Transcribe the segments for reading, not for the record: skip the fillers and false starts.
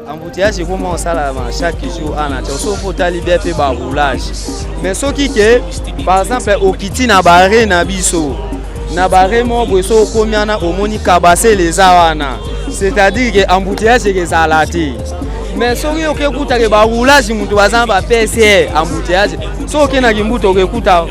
Embouteillage ekoma kosalama chaque jour ana tia soki otali bien mpe baroulage. Mais soki ke par exemple okiti na bare na biso na bare moko boye, soki okomi wana omoni kabasele eza wana, c'est-à-dire ke embouteillage ekezala te. Mais soki okekutake baroulage, moto baza na ba PCR, embouteillage, soki okendaki mbuta, okekuta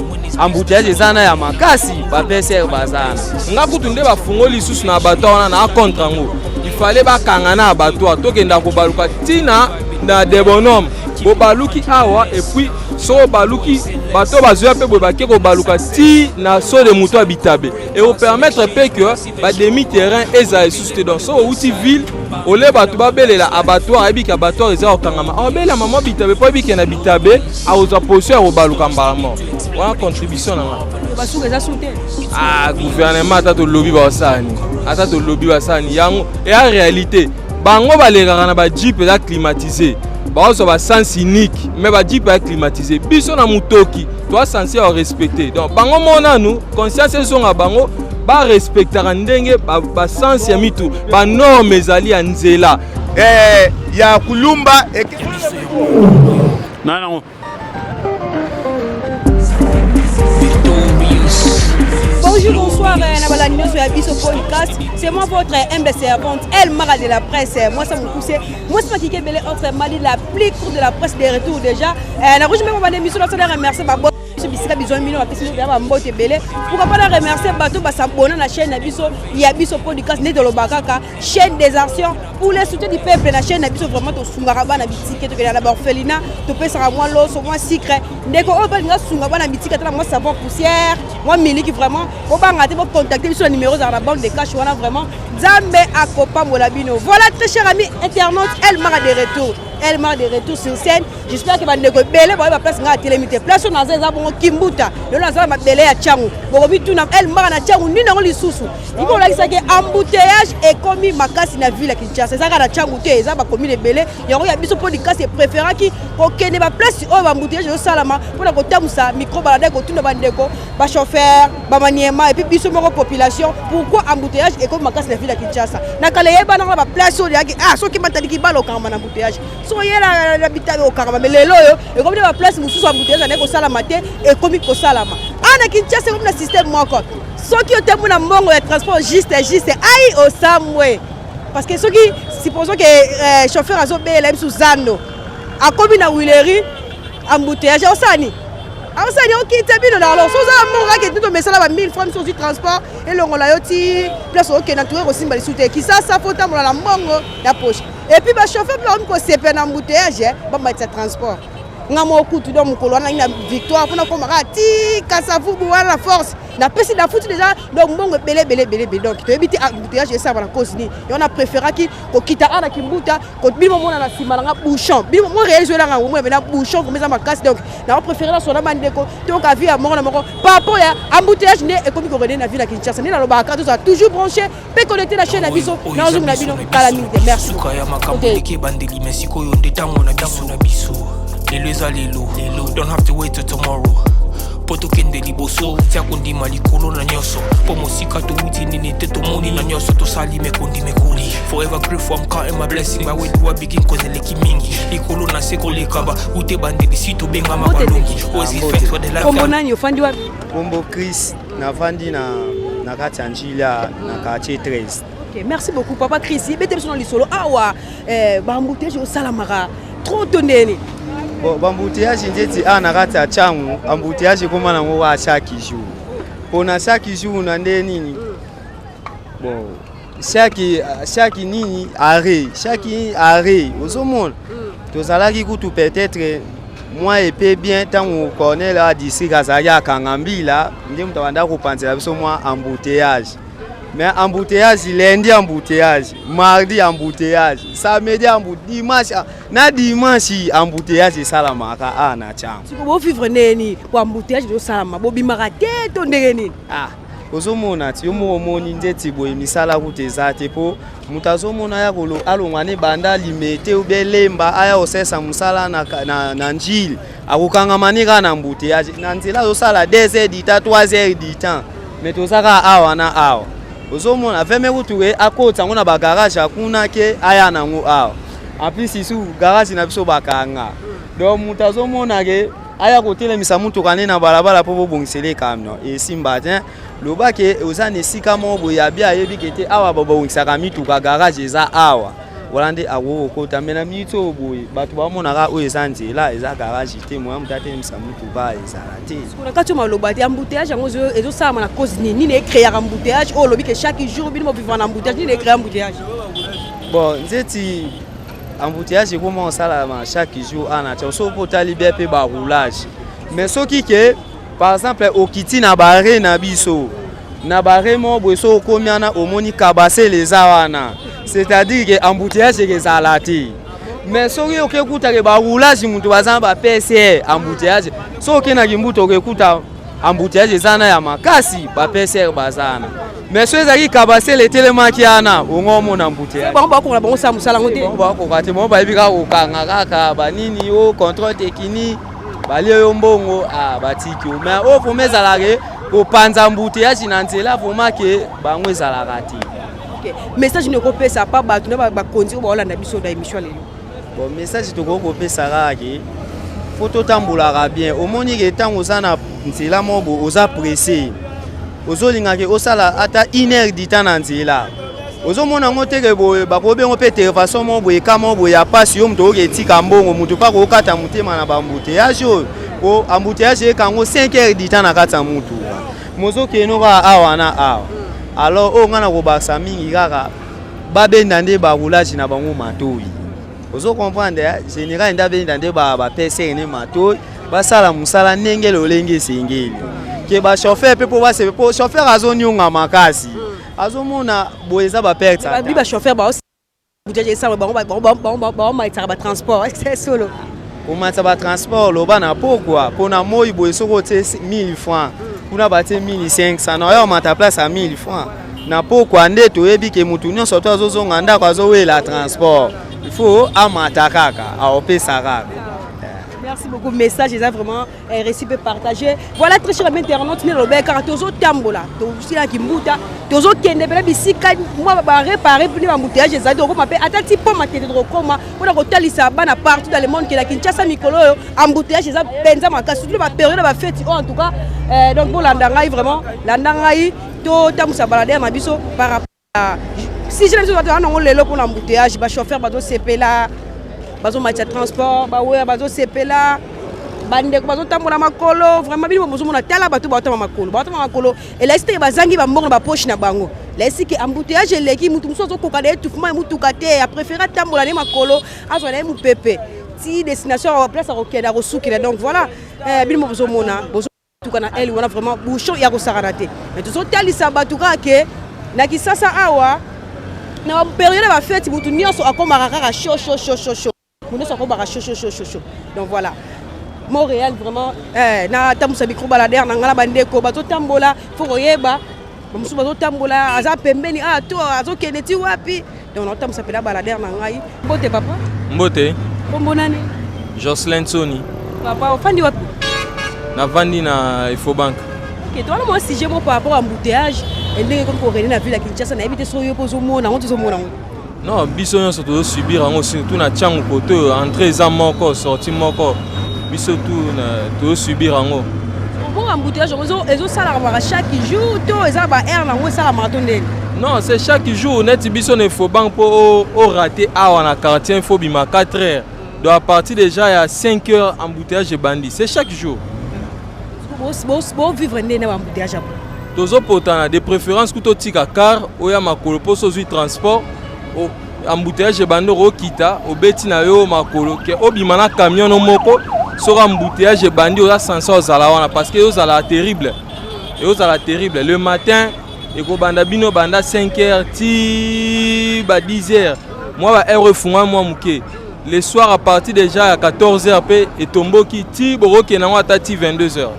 embouteillage eza na ya makasi, ba PCR baza wana. Nga kutu nde bafungoli lisusu na bato wana na contre yango. Ifale bakanga na abattoir, tokenda kobaluka ntina na Debonhomme, bobaluki awa, et puis so obaluki, bato bazwa mpe boye bake kobaluka ti na saut de mouton ya Bitabe. Ekopermettre mpe ke bademi terrain ezala lisusu te. Donc so outi ville ole, bato babelela abattoir, ayebiki abattoir eza kokangama, aobelela mama Bitabe mpo ayebike na Bitabe akozwa position ya kobaluka mbala moko. Wana contribution na nga. Basuka eza su te. Ah, gouvernement, ata tolobi basala nini, ata tolobi basala nini, yango eya réalité. Bango balekaka na bajeep eza climatisé, baozwa basens unique, mais bajeep eza climatisé, biso na motoki toa censé ya respecter. Donc bango mo nanu conscience ezonga, bango barespectaka ndenge basens ya mitu, banorme ezali ya nzela. Ya kulumba. Nanango. Bonjour, bonsoir, na balandi nyonso ya biso podcast. C'est moi votre humble servante, El Mara de la presse. Moi, ça me pousse. Moi, c'est Makike Belé, entre Mali, la plus courte de la presse de retour déjà. Na rouge, même on émission, on remercier ma biso bisika bizwa bino, bapesi bino bambote ebele. Pourquoi pas na remercier bato basabona na chaîne na biso ya biso podcast? Nde toloba kaka chaîne des actions pour le soutien du peuple. Na chaîne na biso vraiment tosungaka bana bitike, tokendaka na baorphelinat, topesaka mwa loso, mwa sucre. Ndeko oyo balinga sunga bana bitike, ata na mwa savon poussière, mwa miliki, vraiment bobanga te, bocontacte biso na numéro ezalaka na bande de cash wana. Vraiment Nzambe akopambola bino. Voilà, très cher ami internaute, El Mara de retour, El Mara de retour sur scène. J'espère que bandeko ebele baoyeba place ngai atelemi te. Place oyo naza eza bongo Kimbuta. Lelo naza na mabele ya Tshangu. Bokomituna, El Mara na Tshangu, nini yango lisusu? Ibo olakisaki embouteillage ekomi makasi na ville ya Kinshasa. Eza kaka na Tshangu te, eza bacommune ebele. Yango ya biso podcast epréféraki kokende baplace oyo baembouteillage ezosalama mpona kotambusa micro balada, kotuna bandeko bachauffeur bamaniema et puis biso moko population, pourquoi embouteillage ekomi makasi na ville ya Kinshasa. Na kala eyebanaka na baplace oyo eyaki, ah, soki bataliki bala okangama na embouteillage, soki oyela na Bitabe okangama. Mais lelo oyo ekomi na baplace mosusu embouteillage anayi kosalama te, ekomi kosalama awa na Kinshasa. Ekomi na système moko, soki otembo na mbongo ya transport juste juste, ai, osambwe, parce que soki supposons que chauffeur azobela biso zando, akomi na Huilerie, embouteillage, osala nini? Osali okita bino na. Alors so oza na mbongo kaka ete tomesala ba 1000 francs, biso ozwi transport elongola yo ti place okende, tuke kosimba lisu te. Kisasa fo otambola na mbongo na poche. Et puis bachauffeur mpe bakomi kosepela na embouteillage, bamatisa transport. Nga moko kutu, donc mokolo wana na Victoire mpona koma kaka ti Kasavubu wana na force, napesi, nafuti déjà donc mbongo ebele ebele ebele ebele. Donc toyebi te embouteillage esalama na cause nini. Yango na préféraki kokita awa na Kimbuta. Bino momona na nsima nanga bouchon, bino mo réalise oyelanga yango, mona pena bouchon vraiment eza makasi. Donc nako préféré nasona bandeko, toyoka vie ya moko na moko par rapport ya embouteillage nde ekomi korene na ville ya Kinshasa. Nde nalobaka kaka tozala toujours branché mpe connecté na chaîne na biso. Nazongi na bino kala mingi te. Merci. Suka ya makambo eleki ebandeli, me sikoyo nde ntango na biso na biso. Lelo eza lelo, don't have to wait till tomorrow mpo tokende liboso. Tia kondima likolo na nyonso, mpo mosika towuti nini te, tomoni na nyonso tosali mekondi mekoli. Forever grateful, I'm counting my blessing. But where do I begin? Cause eleki mingi likolo na se koleka ba ute bandeli si tobengama balongi. Always give thanks for the life. Kombo nani? Ofandi wapi? Kombo Chris, navandi na kati ya Njili, na quartier 13. Ok, merci beaucoup papa Chris. Bete biso na lisolo awa, baembouteillage osalamaka trop to ndeni? Bon, baembouteillage ndeti awa na kati ya Tshangu, embouteillage ekóma nango kaka chaque jour. Mpona chaque jour na nde nini? Bon, chaque nini arrêt, chaque arrêt ozomona. Tozalaki kutu peut-être mwa epe bien ntango Cornel a district azalaki akanga mbila, nde moto abanda kopanzela biso mwa embouteillage. Mais embouteillage lundi, embouteillage mardi, embouteillage samedi, dimanche na dimanche embouteillage esalamaka awa na Tshangu. Siko bovivre ndenge po embouteillage ezosalama? Bobimaka te to ndenge nini? Ah, ozomona ti yo moko omoni ndeti boye misala kuta eza te, mpo moto azomona aya alongwa ne banda Limete ube Lemba, aya kosalisa mosala na Njili, akokangama ne kaka na embouteillage na nzela, azosala 2 heures du temps, 3 heures du temps. Mais toza kaka awa na awa, ozomona veme kutu ke akota yango na bagarage akuna ke aya nango awa. En plus isu garage na biso bakanga, donc moto azomona ke aya kotelemisa motuka nde na balabala mpo bobongisela camion, esimba te. Loba ke oza na esika moko boye ya bia, ayebi ke te awa babongisaka mituka, garage eza awa, wana nde akoki kokota. Me na miniti oyo boye, bato bamonaka oyo eza nzela, eza garage te, moya moto atelemisa motuka ezala te. Na kati oyo maloba te, embouteillage yango ezosalama na cause nini? Nini ecréaka embouteillage oyo olobi ke chaque jour bino bovivre na embouteillage? Nini ecréa embouteillage? Bon, nzeti embouteillage ekoma kosalama chaque jour ana tia, soki mpo otali bien mpe baroulage. Mais soki ke par exemple okiti na bare na biso, na bare moko boye, soki okomi wana, omoni kabasele eza wana, c'est-à-dire ke embouteillage ekezala te. Mais soki okekutake baroulage, moto baza na bapcr, embouteillage, soki okendaki mbuta, okekuta embouteillage eza na ya makasi, bapcr baza wana. Mais soki ezalaki kabasele etelemaki wana, ongo omona embouteillage. Bango bakokoka bango sala mosala yango te. Bango bakoka te, bango bayebi kaka kokanga kaka banini o contrôle technique, balie yo mbongo, ah, batiki yo. Mais oyo vraiment ezalaka kopanza embouteillage na nzela, vraiment ke bango ezalaka te. Ok, message nini okopesa pa bato na bakonzi oyo baolanda biso na émission lelo? Bon, message tokoki kopesa kaka ke fo totambolaka bien. Omoni ke ntango oza na nzela moko boye, oza pressé, ozolingaka osala ata une heure du temps na nzela, ozomona yango teke boye, bakobengo mpe intervention moko boye, ka moko boye ya pasi, yo moto okoki etika mbongo, moto mpe akokata motema na baembouteillage oyo, po embouteillage ekango 5 heures du temps na kati ya mutuka, mozokende kaka awa na awa. Alors oyo ngai nakobakisa mingi kaka, babenda nde baroulage na bango matoi, ozo comprendre? Général nde abenda nde bapesere nde matoi, basala mosala ndenge lolenge esengeli, ke bachauffeur mpe mpo basepe, mpo chauffeur azonionga makasi, azomona boye eza baperte. Babi bachauffeur embouteillage esala bango baomatisaka batransport, est solo? Komatisa batransport, loba na pokwa mpona moi boye, soki otie 1000 francs kuna, batie 1500, na oyo omata place ya 1000 francs na pokwa. Nde toyebi ke motu nyonso to azozonga ndako, azowela transport, il faut amata kaka, aopesa kaka. Merci beaucoup. Message est vraiment récit peut partager. Voilà, très cher ami internaute, ni lobe kaka tozotambola, tosilaki mbuta, tozokende pena bisika mwa baréparer mpuni baembouteillage ezali, tokoma mpe ata ti mpo matete, tokokoma mpona kotalisa bana partout dans le monde ke na Kinshasa mikolo oyo embouteillage eza mpenza makasi, surtout bapériode ya bafeti oyo. En tout cas, donc bolanda ngai, vraiment landa ngai, totambusa baladere na biso par rapport sujet na biso bato nango lelo mpona embouteillage. Bachauffeur bazosepela, bazomatisa transport, baweya bazosepela, bandeko bazotambola makolo. Vraiment, bino bozomona, tala bato baotama makolo, baotama makolo, elakisi teke bazangi bambongo na bapoche na bango, elakisi ke embouteillage eleki. Mutu mosusu azokoka na étouffement ya mutuka te, apréféré atambola na ye makolo, azwa na ye mopepe ti destination, place akokende, akosukela. Donc voilà, bino bozomona bozotuka na ele wana, vraiment bouchon ya kosakana te. Mais tozotalisa bato kaka ke na Kisasa awa, na bapériode ya bafeti, mutu nyonso akomaka kaka chaud chaud chaud chaud chaud, mutu nyonso akomaka chaud chaud chaud chaud chaud. Donc voilà, Montréal, vraiment, natambusa micro baladeur na ngai na bandeko bazotambola. Fo koyeba bamosusu bazotambola, aza pembeni, ah, to azokende ti wapi. Donc naotambusa mpena baladeur na ngai. Mbote papa. Mbote. Kombo nani? Jocelyn Soni. Papa, ofandi wapi? Navandi na Efobank. Ok, towana mwa sujet moko par rapport à embouteillage, ndenge ekomi korégner na ville ya Kinshasa. Nayebi te soki yo mpo ozomona yango, tozomona yango. Non, biso nyonso tozosubir yango, surtout na ntiango kote oyo, entrée eza moko, sortie moko, biso tu tozosubir yango. Bongo embouteillage yango ezosalamaka chaque jour to eza baheure nango esalamaka to ndeni? Non, c'est chaque jour. Neti biso na Efobank, mpo orater awa na quartier, fo bima 4 heures, donc à partir déjà ya 5 heures embouteillage ebandi. C'est chaque jour. Bovivre ndeni na baembouteillage yango? Tozopotana, de préférence kuta otika car, oya makolo, mpo so ozwi transport, embouteillage ebandi, okokita, obeti na yo makolo ke obima na camion no moko. Soki embouteillage ebandi, oza censé ozala wana, parce que ezozala terrible, ezozala terrible. Le matin ekobanda bino banda 5 heures ti ba 10 heures, mwa ba heure efungwa mwa moke. Le soir, à partir déjà ya 14 heures mpe etomboki ti bokokende yango ata ti 22 heures.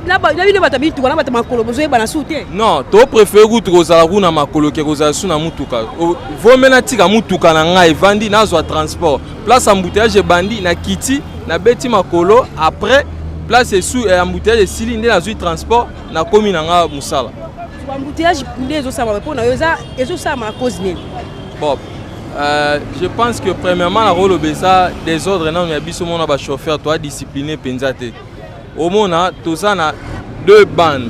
Na bino bato ya mituka na bato makolo, bozoyebana su te? Non, topréféré kutu kozala kuna makolo ke kozala su na mutuka. Vome natika mutuka na ngai evandi, nazwa transport. Place embouteillage ebandi, nakiti, nabeti makolo, après place esu embouteillage esili, nde nazwi transport, nakomi na nga mosala. Embouteillage nde ezosalama mpo na yo, ezosalama na cause nini? Bon, Je pense que premièrement nakoloba eza désordre nano ya biso mona bachauffeur, toa discipline mpenza te. Omona toza na deux bandes,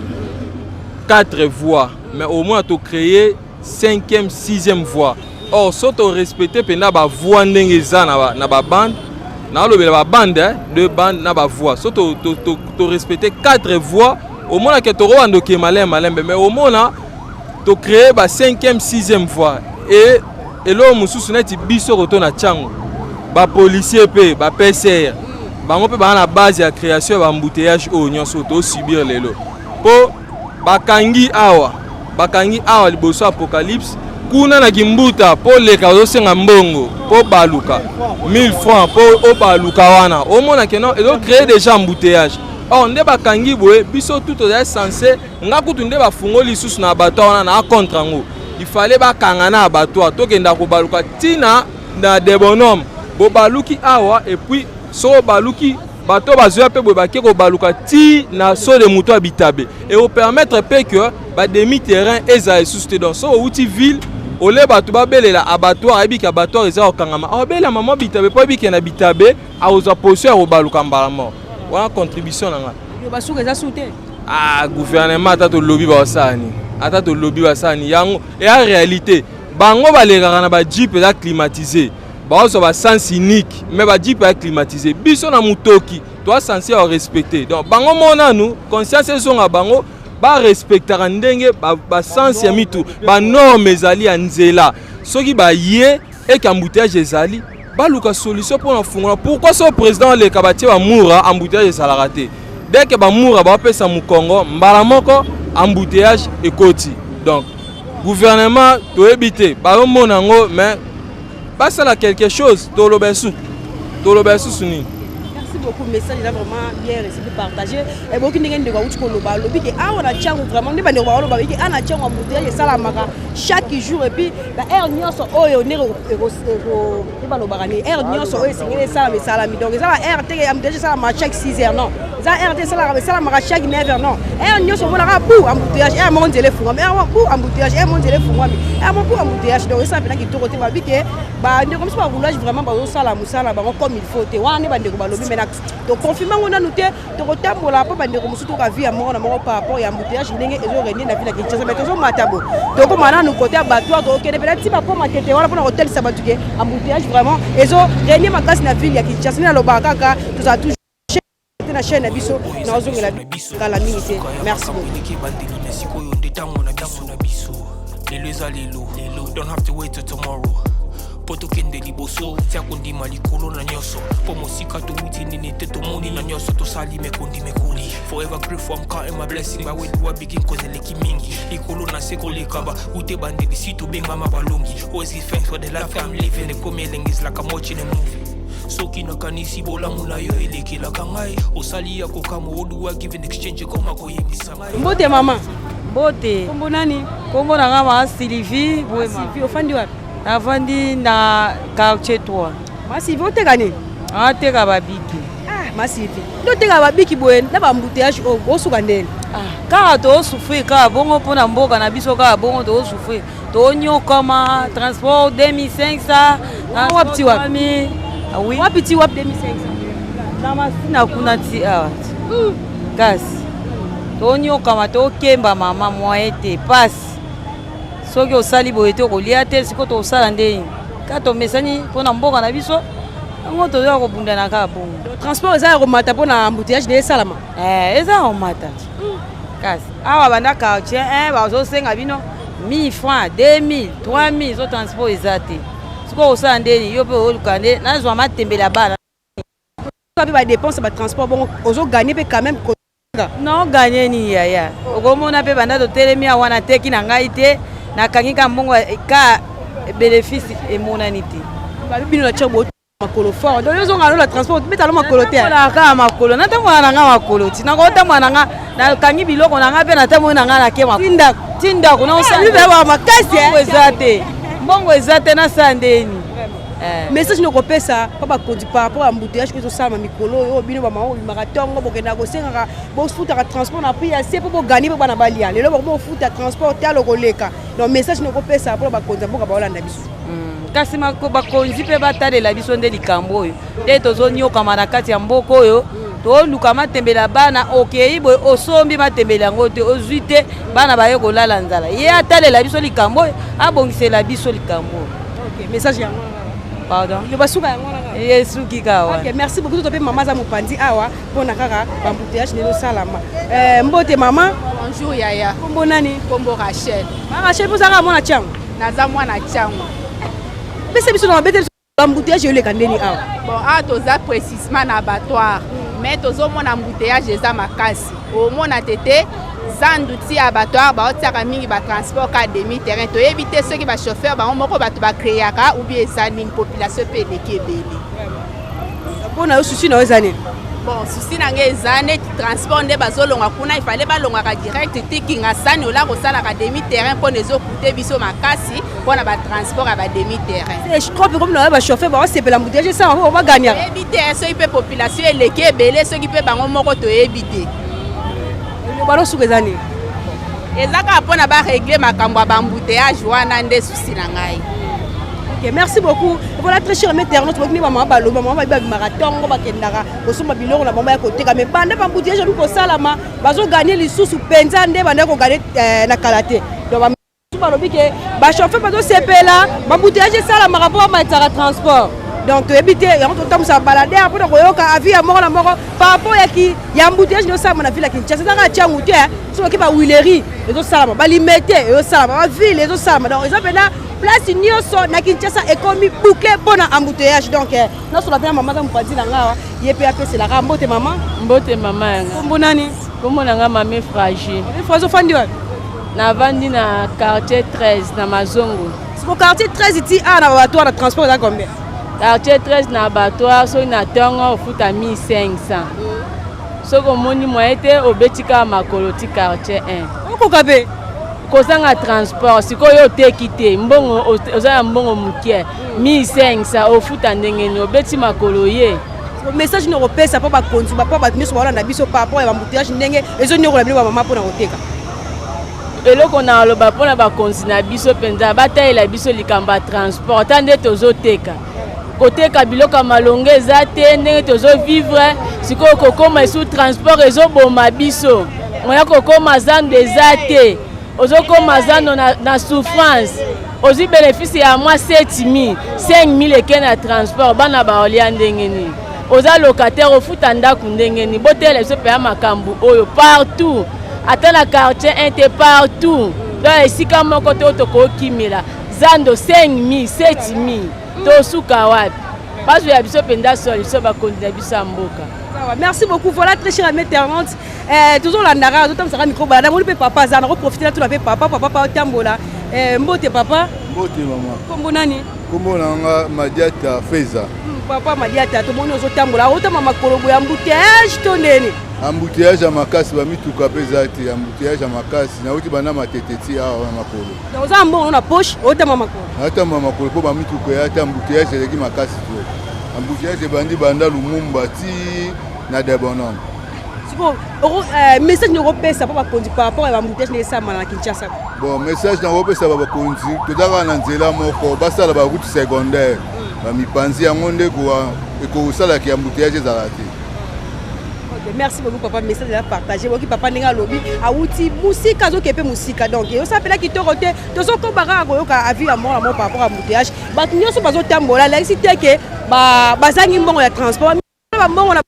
quatre voies, mais au moins tocréer cinquième, sixième voie. Or so torespecte mpenza bavoie ndenge eza na babande, nalobela babande, deux bandes na bavoie, so torespecte quatre voies, omonake tokobanda okee malembe malembe. Mais omona tocréer ba cinquième, sixième voie. E eloko mosusu, neti biso koto na ntiango, bapolicier mpe baPCR, bango mpe baa na base ya création ya baembouteillage oyo nyonso tosubir lelo, mpo bakangi awa, bakangi awa liboso Apocalypse kuna na Kimbuta, mpo leka ozosenga mbongo mpo baluka 1000 francs mpo obaluka wana. Omona ke non, ezocréer déjà embouteillage. Or nde bakangi boye, biso tu tozali censé, nga kutu nde bafungoli lisusu na bato wana na contre yango. Il fallait bakanga na abattoir, tokenda kobaluka ntina na Debonhomme. Bobaluki awa, et puis soki obaluki, bato bazoya mpe boye, bake kobaluka ti na saut de mouton ya bitabe. Ekopermettre mpe ke bademi terrain ezala lisusu te. Donc soki outi ville, ole bato babelela abattoir, ayebi ke abattoir eza kokangama, aobelela mama bitabe mpo ayebi ke na bitabe akozwa position ya kobaluka mbala moko. Wana contribution na ngai. Basuka eza su te. Ah, gouvernement, ata tolobi basala nini, ata tolobi basala nini, yango eya réalité. Bango balekaka na bajeep eza climatisé, bazwa basens unique, mais bajeep eza climatisé, biso na motoki toa censé ya respecter. Donc bango mo nanu conscience ezonga, bango barespectaka ndenge basens ya mitu, banorme ezali ya nzela. Soki baye eke embouteillage ezali, baluka solution mpona fungola. Pourquoi so président aleka, batie bamura, embouteillage ezalaka te? Dès que bamura bapesa mokongo, mbala moko embouteillage ekoti. Donc gouvernement, toyebi te, bazomona yango, mais basala quelque chose. Toloba esu, toloba esusu nini? Merci beaucoup, message eza vraiment bien reçu, partagé. Eboki ndenge ndeko awuti koloba, alobi ke awa na Ntiango, vraiment nde bandeko bakoloba ke awa na Ntiango embouteillage esalamaka chaque jour, et puis baheure nyonso oyo ndenge balobaka nini, heure nyonso oyo esengeli esalama, esalami. Donc eza ba heure te embouteillage esalamaka chaque 6 heures, non. Eza heure te esalamaka chaque 9 heures, non. Heure nyonso omonaka bu embouteillage, heure moko nzela efungwami, heure moko bu embouteillage, heure moko nzela efungwami, heure moko bu embouteillage. Donc esala mpena kitoko te. Babi ke bandeko mosusu baroulage vraiment bazosala mosala bango comme il faut te. Wana nde bandeko balobi, mais toconfirme yango nanu te. Tokotambola mpo bandeko mosusu toka vie ya moko na moko par rapport ya embouteillage ndenge ezorenie na ville ya Kinshasa. Mais tozomata bo, tokóma nanu côté ya abattoir, tokokende mpena ti bakóma tete wana mpona kotelisa bato ke embouteillage vraiment ezorenie makasi na ville ya Kinshasa. Nde nalobaka kaka, tozala toujours te na chaîne na biso, naozongela kala mingi te. Merci beaucoup. Sikoyo nde ntango na biso na biso. Lelo eza lelo, don't have to wait till tomorrow mpo tokende liboso. Tia kondima likolo na nyonso, mpo mosika towuti nini te, tomoni na nyonso tosali mekondi mekoli. Forever grateful, I'm counting my blessing. By where do I begin? Cause eleki mingi likolo na se koleka ba ute bandeli si tobengama balongi. Always give thanks for the life I'm living. Ekomi elengi, is like I'm watching a movie. Soki nakanisi bolamu na yo elekelaka ngai, osali ya kokamwa oduwa, give in exchange ekoma koyebisa ngai. Mbote mama. Mbote. Kombo nani? Kombo na nga ma Sylvie Bwema. Sylvie, ofandi wapi? Navandi na quartier 3. Ma Sylvie, oteka nini? Ateka babiki. Ah, ma Sylvie, nde oteka babiki boye na baembouteillage oyo, osuka ndeni? Ah, kaka toosouffrir kaka bongo mpona mboka na biso, kaka bongo toosouffrir, toonyokama. Transport 2500. Wapi ti wapi? Ah oui. Wapi ti wapi 2500? Na Masina kuna ti awa. Kasi tonyokama, tokemba mama, moyen te, pasi. Soki osali boye te, okolia te. Sikoyo tosala ndeni? Kaka tomesani mpona mboka na biso yango, tozoya kobundana kaka bongo. Transport eza ya komata mpona embouteillage nde esalama? Eza ya komata. Kasi awa banda quartier 1 bazosenga bino 1000 francs, 2000, 3000. So transport eza te, sikoyo osala ndeni? Yo mpe oluka nde nazwa matembele ya bana. Mpe badépense batransport bongo, ozoganye mpe quand même? Naoganye nini yaya? Okomona mpe banda totelemi awa, nateki na ngai te, nakangi ka mbongo ka bénéfice emonani te. Babi bino na tia bo makolo fort, donc ozonga no na transport, betalo makolo te? Natambolaka kaka makolo, natambola na nga makolo ti nakotambola na nga, nakangi biloko na nga mpe natamboli na nga, nake ti ndako. Ti ndako. Makasi. Mbongo eza te, mbongo eza te, nasala ndeni? Message nini okopesa mpo bakonzi par rapport ya embouteillage oyo ezosalama mikolo oyo? Bino bamama bobimaka ntongo, bokendaka kosengaka, bofutaka transport na prix ya se mpo bogani mpo bana balia. Lelo boko bofuta transport talo koleka. Donc message nini okopesa mpona bakonzi ya mboka baolanda biso? Kasi bakonzi mpe batalela biso nde likambo oyo nde tozonyokama na kati ya mboka oyo. Toluka matembele bana, okei boye osombi matembele yango te, ozwi te, bana baye kolala nzala. Ye atalela biso likambo oyo, abongisela biso likambo oyo. Ok, message yango. Pardon. Liloba suka yango wana kaka. Ye suki kaka wana. Ok, merci beaucoup. Tope mama aza mopanzi awa mpona kaka baembouteillage ndenge osalama. Mbote mama. Bonjour yaya. Kombo nani? Kombo Rachel. Ma Rachel, mpo ozalaka mwana Tshangu? Naza mwana Tshangu. Pesa biso na mabete embouteillage eleka ndeni awa. Bon, awa toza précisement na abattoir, mais tozomona embouteillage eza makasi. Omona tete zandu ti abattoir baotiaka mingi batransport ka demi terrain. Toyebi te soki bachauffeur bango moko bato bacréaka ou bien eza nini, population mpe eleki ebele. Mpo na yo, souci na yo eza nini? Bon, souci na ngai eza neti transport nde bazolongwa kuna, ifale balongwaka direct ti Kingasani, ola kosalaka demi terrain mpona ezokute biso makasi mpona batransport ya bademi terrain. Je crois mpe komi na yo bachauffeur baosepela embouteillage esala mpo baganyaka. Toyebi te soki mpe population eleki ebele, soki mpe bango moko, toyebi te. Liloba no suka eza nini? Eza kaka mpona barégler makambo ya baembouteillage wana nde souci na ngai. Ok, merci beaucoup. Voilà, très cher internaute, bokini bamama baloba, mama babi babimaka ntongo, bakendaka kosomba biloko na bango ya koteka, mais banda baembouteillage obi kosalama, bazogagner lisusu mpenza nde banda kogagner na kala te. Donc balobi ke bachauffeur bazosepela baembouteillage esalamaka mpo bamatisaka transport. Donc toyebi te yango, totambwisaka baladeur mpona koyoka avis ya moko na moko par rapport yaki ya embouteillage nde osalama na ville ya Kinshasa. Eza kaka Tshangu te, soki bahuilerie ezosalama, balimete ezosalama, baville ezosalama, donc eza mpena place nyonso na Kinshasa ekomi boucle mpona embouteillage. Donc nasola mpena mama aza mopanzi na nga awa, ye mpe apeselaka mbote. Mama. Mbote mama yanga. Kombo nani? Kombo na nga Mame Fragile. Mame Fragile, ofandi wapi? Navandi na quartier 13 na Mazongo. Siko quartier 13 ti awa na bato wana, transport eza combien? Quartier 13 na abattoir, soki na ntongo ofuta 1500, soki omoni moyen te, obeti kaka makolo ti quartier 1. Okoka mpe? Kozanga transport. Sikoyo oteki te, mbongo oza na mbongo moke, 1500 ofuta ndenge nini? Obeti makolo ye. Message nini okopesa mpo bakonzi, mpo bato nyonso baolanda biso par rapport ya baembouteillage ndenge ezoniokola bino bamama mpona koteka? Eloko na aloba mpona bakonzi na biso mpenza, batalela biso likambo ya transport. Ta nde tozoteka, koteka biloko ya malongo eza te ndenge tozovivre sikoyo. Kokóma esu transport ezoboma biso, moya kokóma zando eza te. Ozokóma zando na souffrance, ozwi bénéfice ya mwa 7000, 5000 eke na transport. Bana baolia ndenge nini? Oza locataire, ofuta ndako ndenge nini? Botelela biso mpenza makambo oyo partout, ata na quartier 1 te, partout. Donc esika moko te oyo tokokimela zando 5000, 7000, tosuka wapi? Bazwela biso mpenza solution, bakonzi na biso ya mboka. Merci beaucoup. Voilà, très cher ami internaute, tozolandaka, totambisaka micro balada. Moni mpe papa aza, nakoprofite natuna mpe papa. Papa pa otambola. Mbote papa. Mbote mama. Kombo nani? Kombo na nga Madiata Feza. Papa Madiata, tomoni ozotambola, otamba makolo boye. Embouteillage to ndeni? Embouteillage ya makasi, bamituka mpe eza te, embouteillage ya makasi. Nauti banda Matete ti awa na makolo. Donc oza na mbongo na poche, otamba makolo? Natamba makolo mpo bamituka eya te, embouteillage eleki makasi to embouteillage ebandi banda Lumumba ti na Debonhomme. Siko message nini okopesa mpo bakonzi par rapport ya baembouteillage ndenge esalama na Kinshasa? Bon, message nakopesa bakonzi, toza kaka na nzela moko, basala baroute secondaire, bamipanzi yango nde ekosalaka embouteillage ezala te. Ok, merci beaucoup papa, message eza partagé. Boki papa ndenge alobi, awuti mosika, azoke mpe mosika, donc osapela kitoko te. Tozokoba kaka koyoka avis ya moko na moko par rapport ya embouteillage. Bato nyonso bazotambola, alakisi te ke bazangi mbongo ya transport. Bambongo na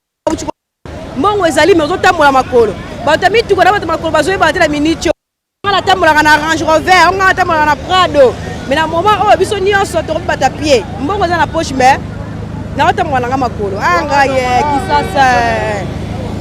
mbongo ezali, mais ozotambola makolo. Bato ya mituka na bato makolo bazoyebana te. Na miniti nga natambolaka na Range Rover, nga natambolaka na Prado, mais na moment oyo biso nyonso tokomi bato ya pied. Mbongo eza na poche, mais naotambola nanga makolo. A ngai ye Kisasa,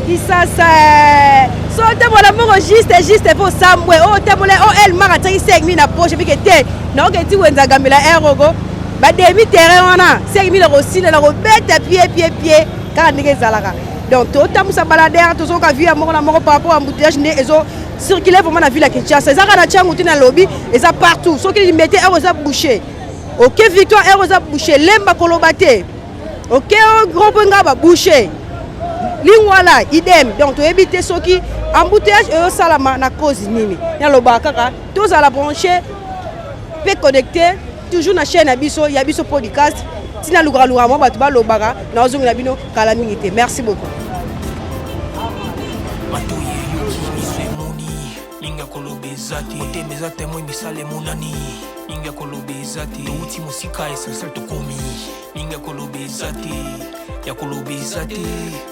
Kisasa, so otambola mbongo juste juste mpo osambwe oyo otambola o Elmar atiaki 5000 na poche bike te, naoke ti wenza gambela eroko bademi terrain wana, 5000 akosila na kobeta pied pied pied kaka ndenge ezalaka. Donc totambusa baladeur, tozoyoka avis ya moko na moko par rapport ya embouteillage nde ezo circuler vraiment na ville ya Kinshasa. Eza kaka na Tshangu te, nalobi eza partout. Soki Limete ero eza bouché, oke Victoire ero eza bouché, Lemba koloba te, oke grand mpo nga babouché Lingwala idem. Donc toyebi te soki embouteillage ezosalama na cause nini. Nalobaka kaka tozala branché mpe connecté. Toujours na chaîne na biso, ya biso podcast. Tina luka luka mwa bato balobaka na ozongela bino kala mingi te. Merci beaucoup. Matoyi eyoki, miso emoni, mingi ya koloba eza te. Motema eza temoin, misala emonani, mingi ya koloba eza te. Touti mosika, essentiel tokomi, mingi ya koloba eza te, ya koloba eza te,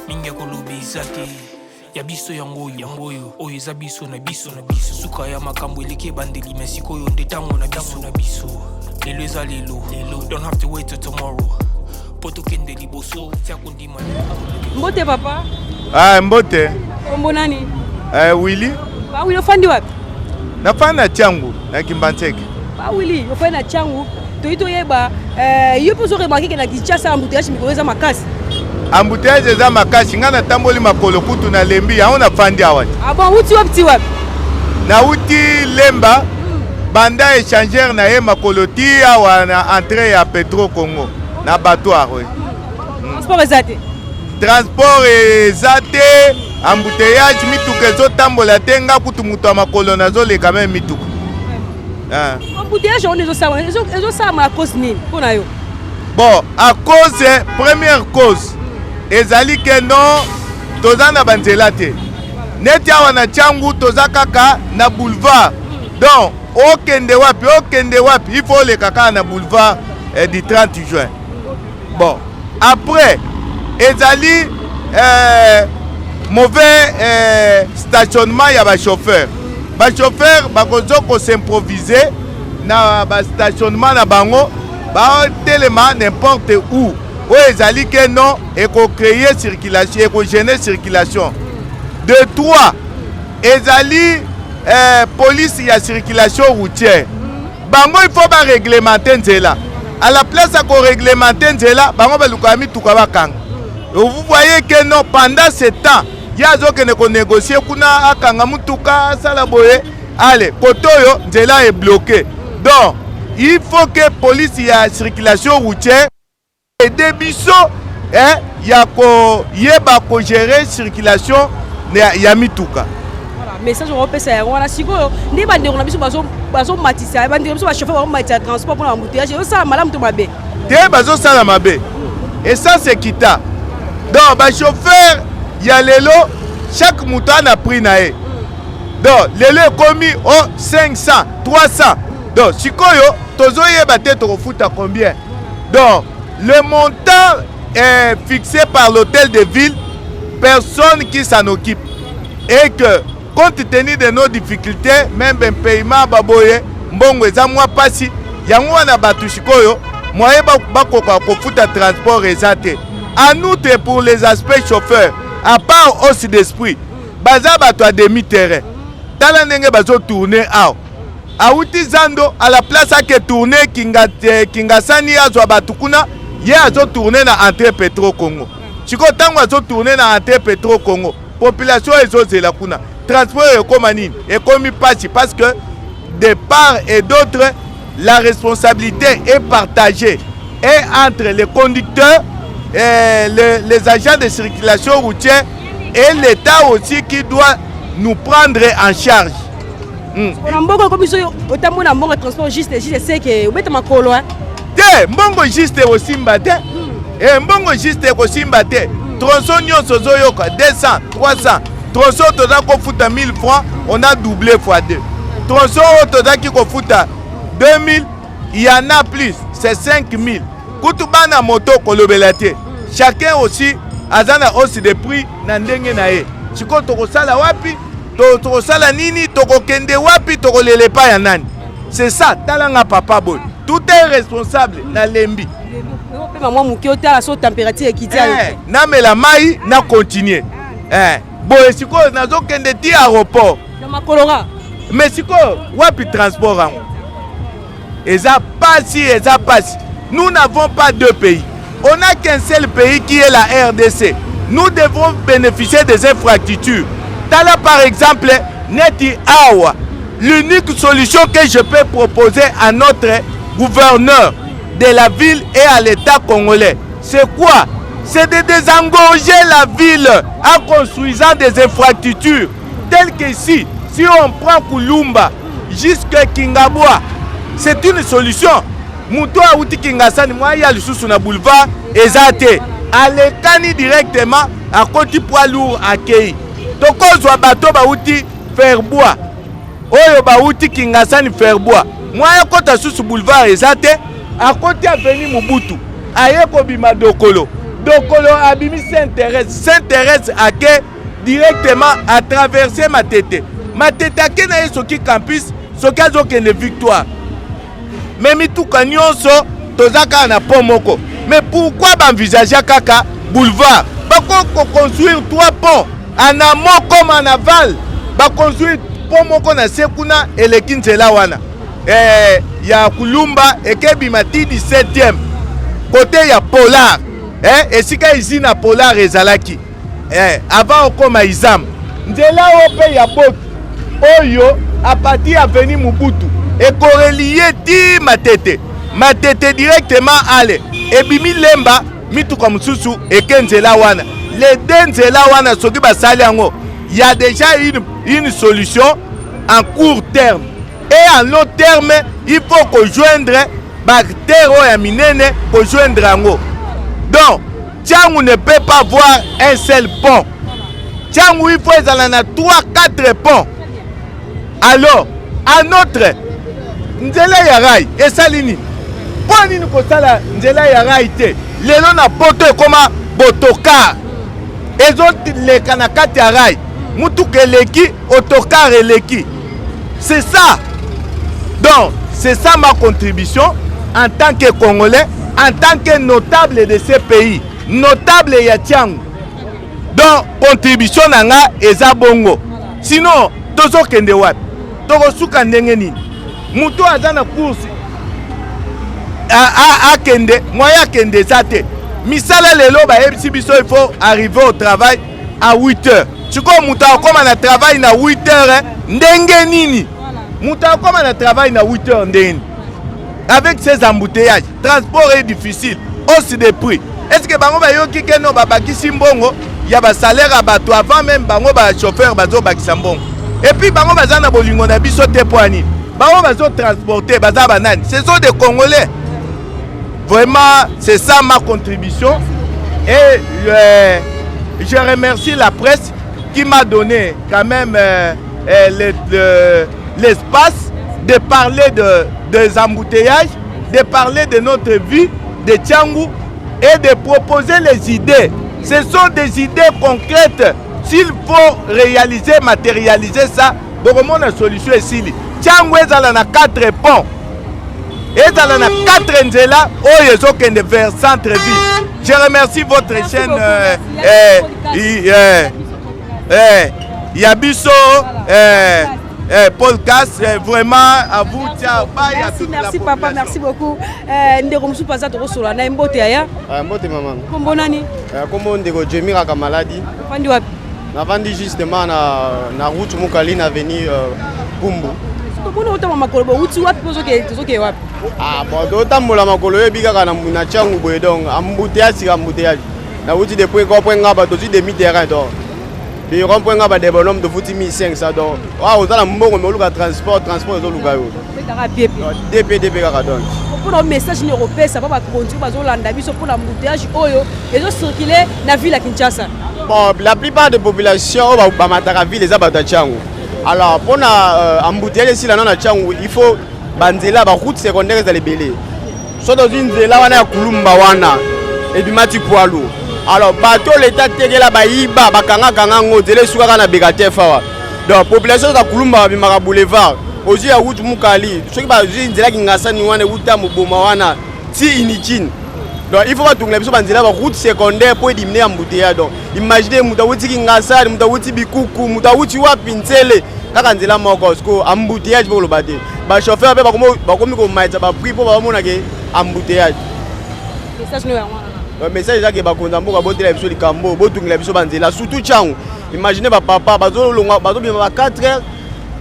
mingi ya koloba eza te. Ya biso yango oyo, yango oyo, oyo eza biso na biso na biso. Suka ya makambo eleki ebandeli, mais sikoyo nde ntango na biso na biso. Lelo eza lelo, lelo. Don't have to wait till tomorrow po tokende liboso, tia kondima. Mbote papa. Ah, mbote. Kombo nani? Eh, Willy. Ba Willy, ofandi wapi? Nafandi na Tshangu, na Kimbanseke. Ba Willy, ofandi na Tshangu. Toyi toyeba, eh, yo mpe ozo remarquer ke na Kinshasa embouteillage mikolo eza makasi. Embouteillage eza makasi, ngai natamboli makolo kutu nalembi, yango nafandi awa te. Ah bon, uti wapi ti wapi? Nauti Lemba, banda échangeur na ye makolo ti awa na entrée ya Petro Congo na abattoir. Oui. Transport eza te. Transport eza te, embouteillage, mituka ezotambola te, nga kutu moto ya makolo nazoleka meme mituka. Ah. Embouteillage wana ezosalama à cause nini mpo na yo? Bon, à cause, première cause ezali ke non, toza na banzela te. Neti awa na Tshangu toza kaka na boulevard. Donc okende wapi, okende wapi, il faut oleka kaka na boulevard du 30 juin. Bon, après ezali mauvais stationnement ya ba chauffeur. Ba chauffeur bakozo ko s'improviser na ba stationnement na bango, ba telema n'importe où. Oyo ezali ke non, eko créer circulation, eko gêner circulation. De trois, ezali police ya circulation routière. Bango il faut ba réglementer nzela. À la place ya ko réglementer nzela, bango balukaka mituka bakanga. Vous voyez que non, pendant ce temps, ye azokende ko négocier kuna, akanga mutuka, asala boye, ale kote oyo nzela est bloqué. Donc il faut que police ya circulation routière aide biso, eh, ya koyeba kogérer circulation ya mituka. Voilà, message okopesa yango wana. Sikoyo nde bandeko na biso bazomatisa, bandeko na biso bachauffeur bazomatisa transport mpona embouteillage, ezosala malamu to mabe? Te, bazosala mabe. Essence ekita, donc bachauffeur ya lelo, chaque moto ana prix na ye. Donc lelo ekomi o 500, 300. Donc sikoyo tozoyeba te tokofuta combien. Donc le montant est fixé par l'hôtel de ville, personne qui s'en occupe. Et que compte tenu de nos difficultés, même paiement baboye, mbongo eza mwa pasi, yango wana bato sikoyo moyen bakoka kofuta transport eza te. En outre, pour les aspects chauffeurs, à part hausse des prix, baza bato ya demi terrain. Tala ndenge bazotourne awa, awuti zando, à la place ake tourne Kinga, Kingasani, azwa bato kuna, ye azotourne na entrée Petro Congo. Sikoyo ntango azotourne na entrée Petro Congo, population ezozela kuna, transport ekóma nini? Ekomi pasi, parce que de part et d'autre la responsabilité est partagée, et entre les conducteurs et les agents de circulation routière et l'État aussi qui doit nous prendre en charge. Na mboka ekomi so otambola na mbongo transport juste juste, seke obeta makolo. Te, mbongo juste ekosimba te. E, mbongo juste ekosimba te. Tronçon nyonso ozoyoka 200, 300. Tronçon toza kofuta 1000 francs, on a doublé fois 2. Tronçon oyo tozalaki kofuta 2000, il y en a plus, c'est 5000. Kutu bana moto kolobela te, chacun aussi aza na hausse de prix na ndenge na ye. Sikoyo tokosala wapi? Tokosala nini? Tokokende wapi? Tokolela epai ya nani? C'est ça. Talanga papa boye, tout est responsable. Nalembi. Opema mwa moke, otala so température ekiti. Eh, namela mai na continue. Eh, boye sikoyo nazokende ti aéroport. Na makolo. Mais sikoyo wapi transport yango? Eza pasi, eza pasi. Nous n'avons pas deux pays, on n'a qu'un seul pays qui est la RDC. Nous devons bénéficier des infrastructures. Tala par exemple neti awa, l'unique solution que je peux proposer à notre gouverneur de la ville et à l'État congolais, c'est quoi? C'est de désengorger la ville en construisant des infrastructures telles que ici, si on prend Kulumba jusqu'à Kingabwa, c'est une solution. Moto awuti Kingasani mwa ya lisusu na boulevard eza te, alekani directement akoti poids lourd akei. Tokozwa bato bawuti Ferbois, oyo bawuti Kingasani Ferbois, mwa akota susu boulevard eza te, akoti avenue Mobutu, aye kobima Dokolo. Dokolo abimi Sainte Thérèse, Sainte Thérèse ake directement a traverser Matete. Matete ake na ye soki campus, soki azokende Victoire. Mais mituka nyonso toza kaka na pont moko. Mais pourquoi baenvisage kaka boulevard? Bakoki koconstruire 3 ponts en amont comme en aval. Baconstruire pont moko na se kuna eleki nzela wana ya Kulumba ekebima ti 17e côté ya Polar, esika usine ya Polar ezalaki avant okoma Izam. Nzela oyo mpe ya Boki oyo à partir ya avenue Mobutu ekorelie ti Matete, Matete directement ale ebimi Lemba, mituka mosusu eke nzela wana. Les deux nzela wana soki basali yango, ya déjà une solution en court terme et en long terme. Il faut kojoindre baartères oyo ya minene, kojoindre yango. Donc Tshangu ne peut pas avoir un seul pont. Tshangu, il faut ezala na 3 4 ponts. Alors à notre nzela ya rail esali nini? Mpo nini kosala nzela ya rail te? Lelo na poto ekoma botocar ezoleka na kati ya rail, mutuka eleki, autocar eleki. C'est ça. Donc c'est ça ma contribution en tant que Congolais, en tant que notable de ce pays, notable ya Tshangu. Donc contribution na nga eza bongo. Sinon tozokende wapi? Tokosuka ndenge nini? Moto aza na course akende, moyen akende eza te. Misala lelo bayebisi biso il faut arriver au travail à 8 heures. Sikoyo moto akóma na travail na 8 heures ndenge nini? Moto akóma na travail na 8 heures ndenge nini avec ces embouteillages? Transport est difficile, hausse de prix. Est ce que bango bayoki ke no babakisi mbongo ya basalaire ya bato? Avant même bango bachauffeur bazobakisa mbongo, et puis bango baza na bolingo na biso te. Mpo ya nini bango bazotransporte? Baza banani? Ce sont des Congolais. Vraiment, c'est ça ma contribution et je remercie la presse qui m'a donné quand même l'espace de parler des embouteillages, de parler de notre vie de Tshangu et de proposer les idées. Ce sont des idées concrètes. S'il faut réaliser, matérialiser ça, bokomona solution esili. Tshangu ezala na 4 ponts, ezala na 4 nzela oyo ezokende vers centre ville. Je remercie votre Merci chaîne beaucoup, merci. Ya biso podcast, vraiment à vous. Ciao, bye à Merci, toute la merci papa. population. Merci beaucoup. Ndeko mosusu aza, tokosola na ye. Mbote yaya. Ah, mbote mama. Kombo nani? Kombo ndeko Jemira Kamaladi. Ofandi wapi? Navandi justement na route Mokali, na avenue Pumbu. Tomoni otamba makolo, bouti wapi mpo tozokee wapi? Ah bon, totambola makolo, oyebi kaka na Tshangu boye, donc embouteillage sika embouteillage. Nauti depuis rond-point Ngaba, tozwi demi terrain, donc de rond-point Ngaba de Bonhomme tofuti 1500. Donc wa oza na mbongo me oluka transport, transport ezoluka yo. Obetaka pied pied. Dp dp kaka donc. Mpona message nini okopesa mpo bakonzi oyo bazolanda biso mpona embouteillage oyo ezocircule na ville ya Kinshasa? Bon, la plupart de population oyo bamataka ville eza bato ya Tshangu. Alors mpona embouteillage esila na Tshangu, il faut banzela, baroute secondaire ezala ebele. So tozwi nzela wana ya Kulumba wana ebima ti poids lourd. Alors bato oyo leta tekela bayiba, bakangakanga yango, nzela esukaka na Bekatef awa. Donc population za Kulumba babimaka boulevard, ozwi ya route Mokali, soki bazwi nzela Kingasani wana ewuta Moboma wana ti Unikin. Donc il faut batungela biso banzela, baroute secondaire, mpo ediminuer embouteillage. Donc imagine moto awuti Kingasani, moto awuti Bikuku, moto awuti wapi, Ntsele, kaka nzela moko. Siko embouteillage mpo koloba te, bachauffeur mpe bakomi komaisa baprix mpo bamonake embouteillage. Message no yango wana? Donc, message ezake bakonzi ya mboka botela biso likambo, botungela biso banzela, surtout Tshangu. Imagine bapapa bazolongwa, bazobima ba 4 heures,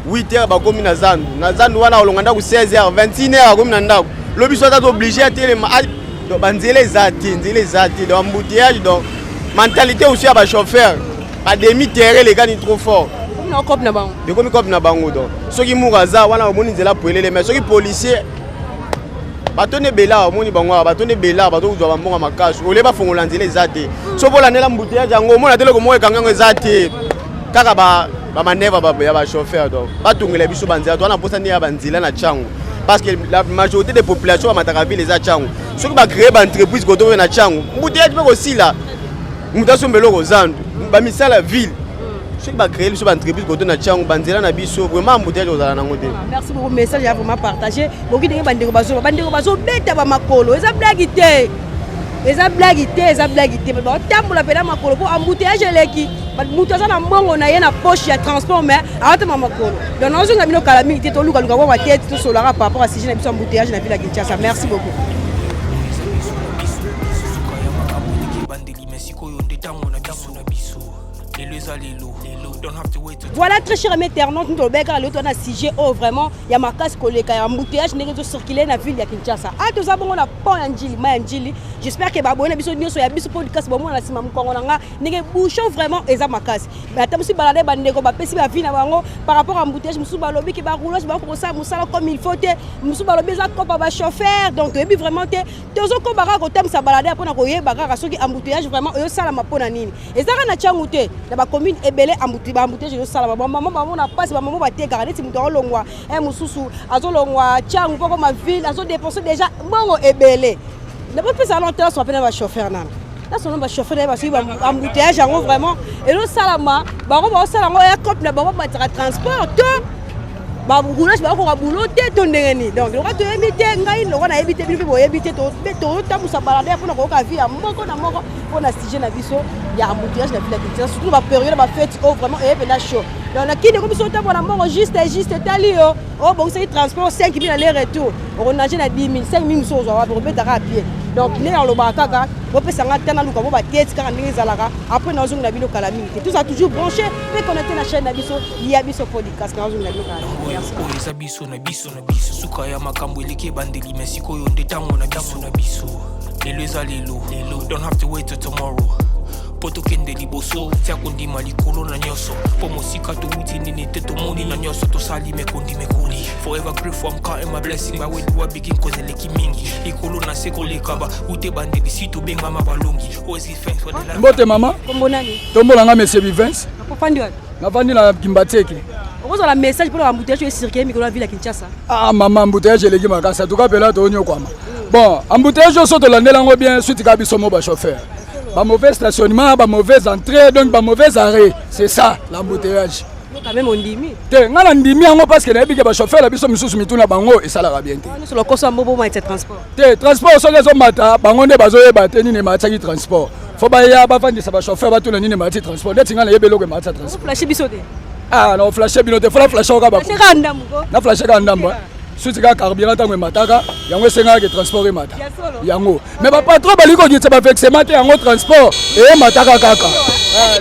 8 heures bakomi na zandu. Na zandu wana olonga ndako 16 heures, 21 heures akomi na ndako. Lobi so aza obligé atelema. Donc banzela eza te, nzela eza te, donc embouteillage. Donc mentalité aussi ya bachauffeur, bademi terrain elekani trop fort. Komi na coop na bango. Ekomi coop na bango. Donc soki mur aza wana, omoni nzela polele, mais soki policier Batondi ebele awa, omoni bango awa, batondi ebele awa, bazokozwa bambongo makasi. Olie bafongola nzela eza te. Soki bolandela embouteillage yango, omona te eloko moko ekanga yango eza te. Kaka ba ba manœuvre ya ba chauffeur donc batongela biso banzela toza na mposa nde ya banzela na Tshangu parce que la majorité des populations bamataka ville eza Tshangu. Soki bacrée baentreprise koto oyo na Tshangu, embouteillage mpe kosila, moto asomba eloko zandu bamisala ville. Soki bacrée biso baentreprise koto na Tshangu, banzela na biso, vraiment embouteillage kozala nango te. Merci beaucoup, message ya vraiment partagé. Boki ndenge bandeko bazoba, bandeko bazobeta bamakolo, eza blague te, eza blague te, eza blague te. Baotambola mpena makolo mpo embouteillage eleki. Moto aza na mbongo na ye na poche ya transport, mais aotema makolo. Donc nazonga bino kala mingi te, tolukaluka kwa batete, tosolaka par rapport à sujet na biso, embouteillage na ville ya Kinshasa. Merci beaucoup. Bandeli me sikoyo nde ntango na biso na biso, lelo eza lelo. Don't have to wait till Voilà, très cher ami internaute, nous tolobeka lelo toza na sujet oyo vraiment ya makasi koleka ya embouteillage ndenge ezocircule na ville ya Kinshasa. A toza bongo na pont ya Njili, mai ya Njili. J'espère que baboye na biso nyonso ya biso podcast bomona na nsima mokongo na nga ndenge bouchon vraiment eza makasi. Ata mosusu balade, bandeko bapesi baavis na bango par rapport à embouteillage. Mosusu balobi ke baroulage bakoki kosala mosala comme il faut te, mosusu balobi eza kopa bachauffeur. Donc toyebi vraiment te, tozokoba kaka kotambwisa balade mpona koyeba kaka soki embouteillage vraiment ezosalama mpona nini. Eza kaka na Tshangu te, na bacommune ebele baembouteillage ezosalama. Bamama bamona mpasi, bamama batekaka neti moto aolongwa mosusu azolongwa Tshangu mpo koma ville, azodepense déjà mbongo ebele. Napopesa alo tala mpe na bachauffeur nana nasona bachauffeur na ye basoki embouteillage yango vraiment ezosalama, bango baosala yango ya cope na bango, bataka transport to baroulage bakokoka boulot te to ndenge nini. Donc loka toyebi te, ngai loka nayebi te, bino mpe boyebi te. Totambusa balade mpona koyoka avis ya moko na moko mpona sujet na biso ya embouteillage na ville ya Kinshasa, surtout bapériode bafête oyo vraiment eye mpenza chaud. Donc na kini ekomi biso otambola mbongo juste juste. Etali yo obongisaki transport 5 000 aller retour, okonage na 10 000, 5 000 mosusu ozwa wapi? Okobetaka à pied. Donc nde nalobaka kaka, bopesanga te, naluka bo batete kaka ndenge ezalaka. Après nazongi na bino kala mingi te. Tozala toujours branché mpe connecté na chaîne na biso ya biso podcast. Nazongi na bino kala. Merci. Oyo eza biso na biso na biso, suka ya makambo eleki ebandeli me sikoyo nde ntango na biso na biso, lelo eza lelo. Don't have to wait till tomorrow mpo tokende liboso. Tia kondima likolo na nyonso mpo mosika towuti nini te, tomoni na nyonso tosali mekondi mekoli. Forever grateful, I'm counting my blessing by where do I begin, cause eleki mingi likolo na se koleka ba ute bandeli si tobengama balongi. Always give thanks for the life. Mbote mama. Kombo nani? Tombolanga monsieur Bivens. Ofandi wapi? Navandi na Kimbanseke. Okozala message mpona embouteillage oyo ecircule mikolo ya ville ya Kinshasa? Ah mama, embouteillage eleki makasi, atuka mpela toonyokwama. Bon, embouteillage oyo so tolandela yango bien, suite kaka biso mo bachauffeur, bamauvais stationnement, bamauvaise entrée, donc bamauvais arrêt, c'est ça l'embouteillage. Quand même ondimi? Te, ngai na ndimi yango parce que nayebi ke bachauffeur na biso misusu mitu na bango esalaka bien te. Nyonso lokoso ya mbobo maitya transport. Te, transport soki ezomata, bango nde bazoyeba te nini ematiaki transport. Fo baya bavandisa bachauffeur, batuna nini emati transport. Neti ngai nayebi eloko ematisa transport. Flashe biso te. Ah, na flashe bino te, fola flashe oka. Flashe kaka ndambo ko. Na flashe kaka ndambo. Suti kaka carburant, ntango emataka yango esengaka ke transport emata yango, mais bapatron balingi kokitisa bavexement te, yango transport eyemataka kaka.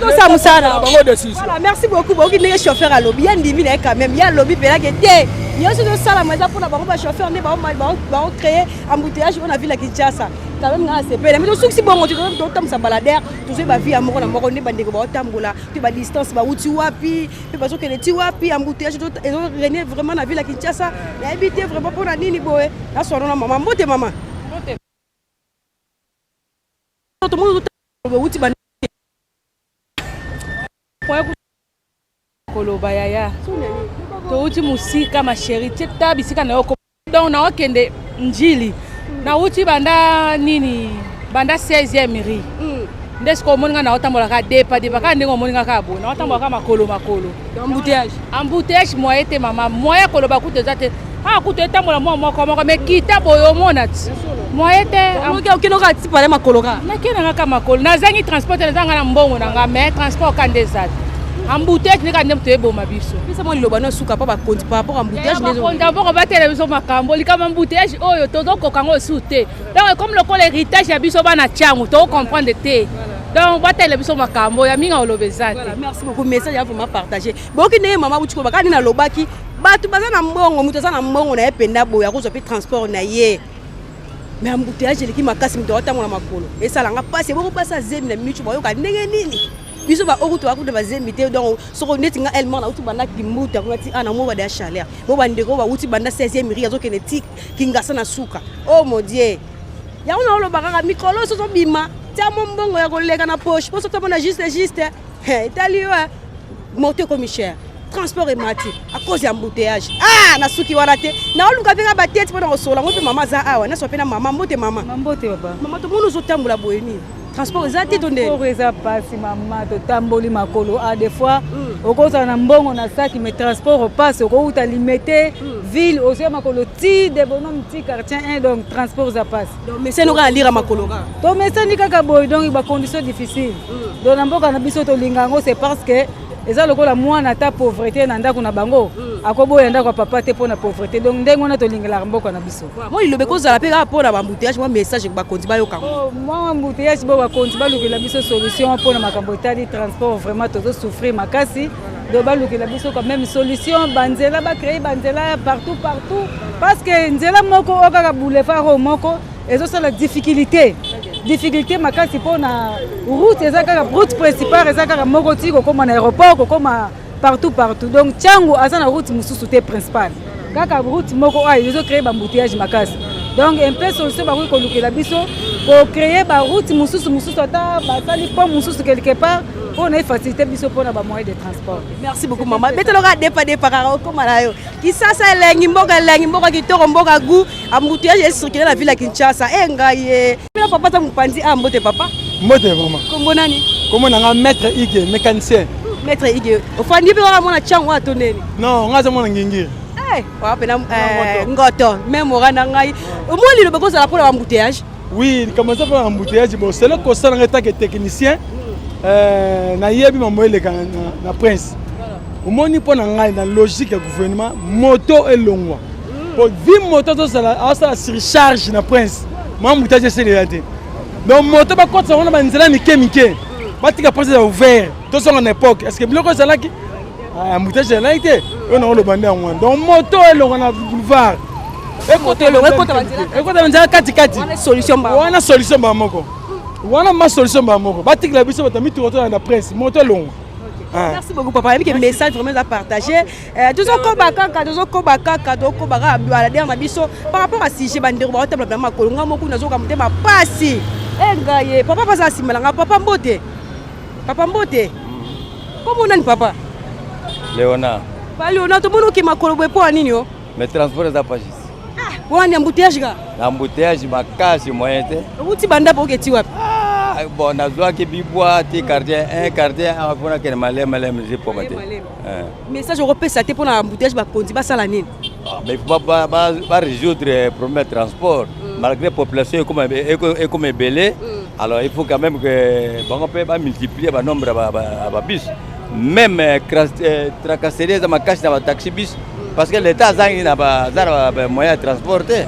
Tosala mosala. Bango décision. Voilà, merci beaucoup. Boyoki ndenge chauffeur alobi, ye ndimi na ye quand même. Ye alobi mpelake te nyonso ezosalama eza mpona bango bachauffeur nde baocréer embouteillage oyo na ville ya Kinshasa. Quand même ngai asepele, mais tosukisi bongo, totambwisa baladere, tozwi baavis ya moko na moko nde bandeko baotambola mpe badistance, bauti wapi mpe bazokende ti wapi. Embouteillage ezorégner vraiment na ville ya Kinshasa, nayebi te vraiment mpona nini boye. Naswano na mama. Mbote mama. Tomoni bauti. Koloba yaya, touti mosika ma chérie, tie ta bisika na yo. Donc naokende Njili, nauti banda nini, banda 16e rue nde sikoyo omoni nga naotambola kaka depa depa kaka ndenge omoni nga kaka boye, naotambola kaka makolo makolo. Embouteillage. Embouteillage moyen te mama, moyen koloba kutu eza te. Awa kutu etambola mwa moko moko, mais kita boye omona ti moyen te. Okende kaka ti pale makolo kaka? Nakende nga kaka makolo, nazangi transport te, nazanga na mbongo na nga, mais transport ka nde eza te. Embouteillage nde kaka nde moto eboma biso. Pesa mwa liloba no suka mpo bakonzi par rapport embouteillage. Bakonzi mboko batela biso makambo, likambo embouteillage oyo tozokoka yango esu te. Donc comme lokola héritage ya biso bana Tshangu, tokocomprendre te. Donc batela biso makambo ya mingi, oloba eza te. Merci beaucoup, message ya vraiment partagé. Boyoki ndenge mama buti koloba kaka nini? Alobaki bato baza na mbongo, moto aza na mbongo na ye mpenza boye akozwa mpe transport na ye, mais embouteillage eleki makasi, moto aotambola makolo, esalanga mpasi. Eboko basi azemi na minute bayoka ndenge nini? Biso ba oyo toza kuta bazembi te. Donc soko neti nga elma nauti banda Kimbuta kuna ti ana mo bada ya chaleur, mo bandeko bauti banda 16e rue, azokende ti Kingasa na suka. Oh mon Dieu, yango na oloba kaka mikolo soso bima tia mo mbongo ya koleka na poche mpo soki tomona juste juste etali yo. Moto ekomi cher, transport emati à cause ya embouteillage. Ah, nasuki wana te, naoluka mpe nga batete mpo na kosola yango. Mpe mama aza awa, naso mpe na mama. Mbote mama. Mbote papa. Mama, tomoni ozotambola boye, nini? Transport eza te to ndeni? Transport eza pasi mama, totamboli makolo. A des fois okozala na mbongo na saki, mais transport opasi. Okouta Limete ville, ozoya makolo ti de Bonhomme, ti quartier 1. Donc transport eza pasi. Mesani kaka alira makolo kaka. Tomesani kaka boye, donc bacondition difficile. Donc na mboka na biso tolinga yango, c'est parce que eza lokola mwana, ata pauvreté na ndako na bango, akoboya ndako ya papa te mpo na pauvreté. Donc ndenge wana tolingelaka mboka na biso. Mwa liloba ekozala mpe kaka mpona baembouteillage, mwa message bakonzi bayoka. Mwa embouteillage bo, bakonzi balukela biso solution mpona makambo etali transport. Vraiment tozosouffrir makasi. Donc balukela biso quand même solution, banzela, bacréer banzela partout partout, parce que nzela moko oyo kaka boulevard oyo moko ezosala difficulté makasi mpona route. Eza kaka route principale, eza kaka moko ti kokóma na aéroport, kokóma partout partout. Donc Tshangu aza na route mosusu te principale, kaka route moko oyo ezocréer baembouteillage makasi. Donc un peu solution bakoki kolukela biso, kocréer baroute mosusu mosusu, ata basali pont mosusu quelque part mpona efacilité biso mpona bamoyen de transport. Merci beaucoup mama. Beteloka depa depa kaka okóma na yo. Kisasa elengi, mboka elengi, mboka kitoko, mboka goût. Embouteillage ecircule na ville ya Kinshasa. E ngai ye bino papa ta mopanzi a. Mbote papa. Mbote vraiment. Kombo nani? Kombo na nga Maître Ige, mécanicien. Maître Ige, ofandi mpe kaka mona ntiango oyo to nini? Non, nga aza mwana Ngingiri. Oya mpena ngoto même ora na ngai. Omoi liloba kozala mpona baembouteillage? Oui, likambo eza mpona embouteillage, bon, sele kosala ngai tant que technicien, nayebi mambo eleka na prince. Omoni, mpo na ngai, na logique ya gouvernement, moto elongwa po vi moto azosala, azosala surcharge na prince, mwa embouteillage eselela te. Donc moto bakotisa yango na banzela mike mike, batika prince eza ouvert. Tozonga na époque, est ce que biloko ezalaki, embouteillage ezalaki te? Oyo na oloba nde yango wana. Donc moto elongwa na boulevard, ekota banzela katikati. Wana solution mbala moko, wana ma solution mbala moko. Batikela biso bato ya mituka, tolanda prince, moto elongwa. Merci beaucoup papa. Yebi ke message vraiment eza partagé. Tozokoba kaka, tozokoba kaka, tozokoba kaka baladere na biso par rapport à sujet. Bandeko baotambola mpena makolo, nga moko nazoka motema pasi. E ngai ye papa baza nsima na nga. Papa mbote, papa mbote. Kombo nani papa? Léonard. Pa Léonard, tomoni oke makolo boye, mpo ya nini o? Mais transport eza pasi. Wana embouteillage kaka? Embouteillage makasi, moyen te. Outi banda po oketi wapi? Bon, nazwaki bibwa ti quartier 1, quartier 1 mpona kende maleme maleme, zipoma te. Message okopesa te mpona embouteillage, bakonzi basala nini? Mais il faut barésoudre problème ya transport, malgré population ekoma ebele. Alors il faut quand même que bango mpe bamultiplier banombre ya babus. Même tracasserie eza makasi na bataxi bus, parce que l'état azangi na aza na bamoyen ya transport te.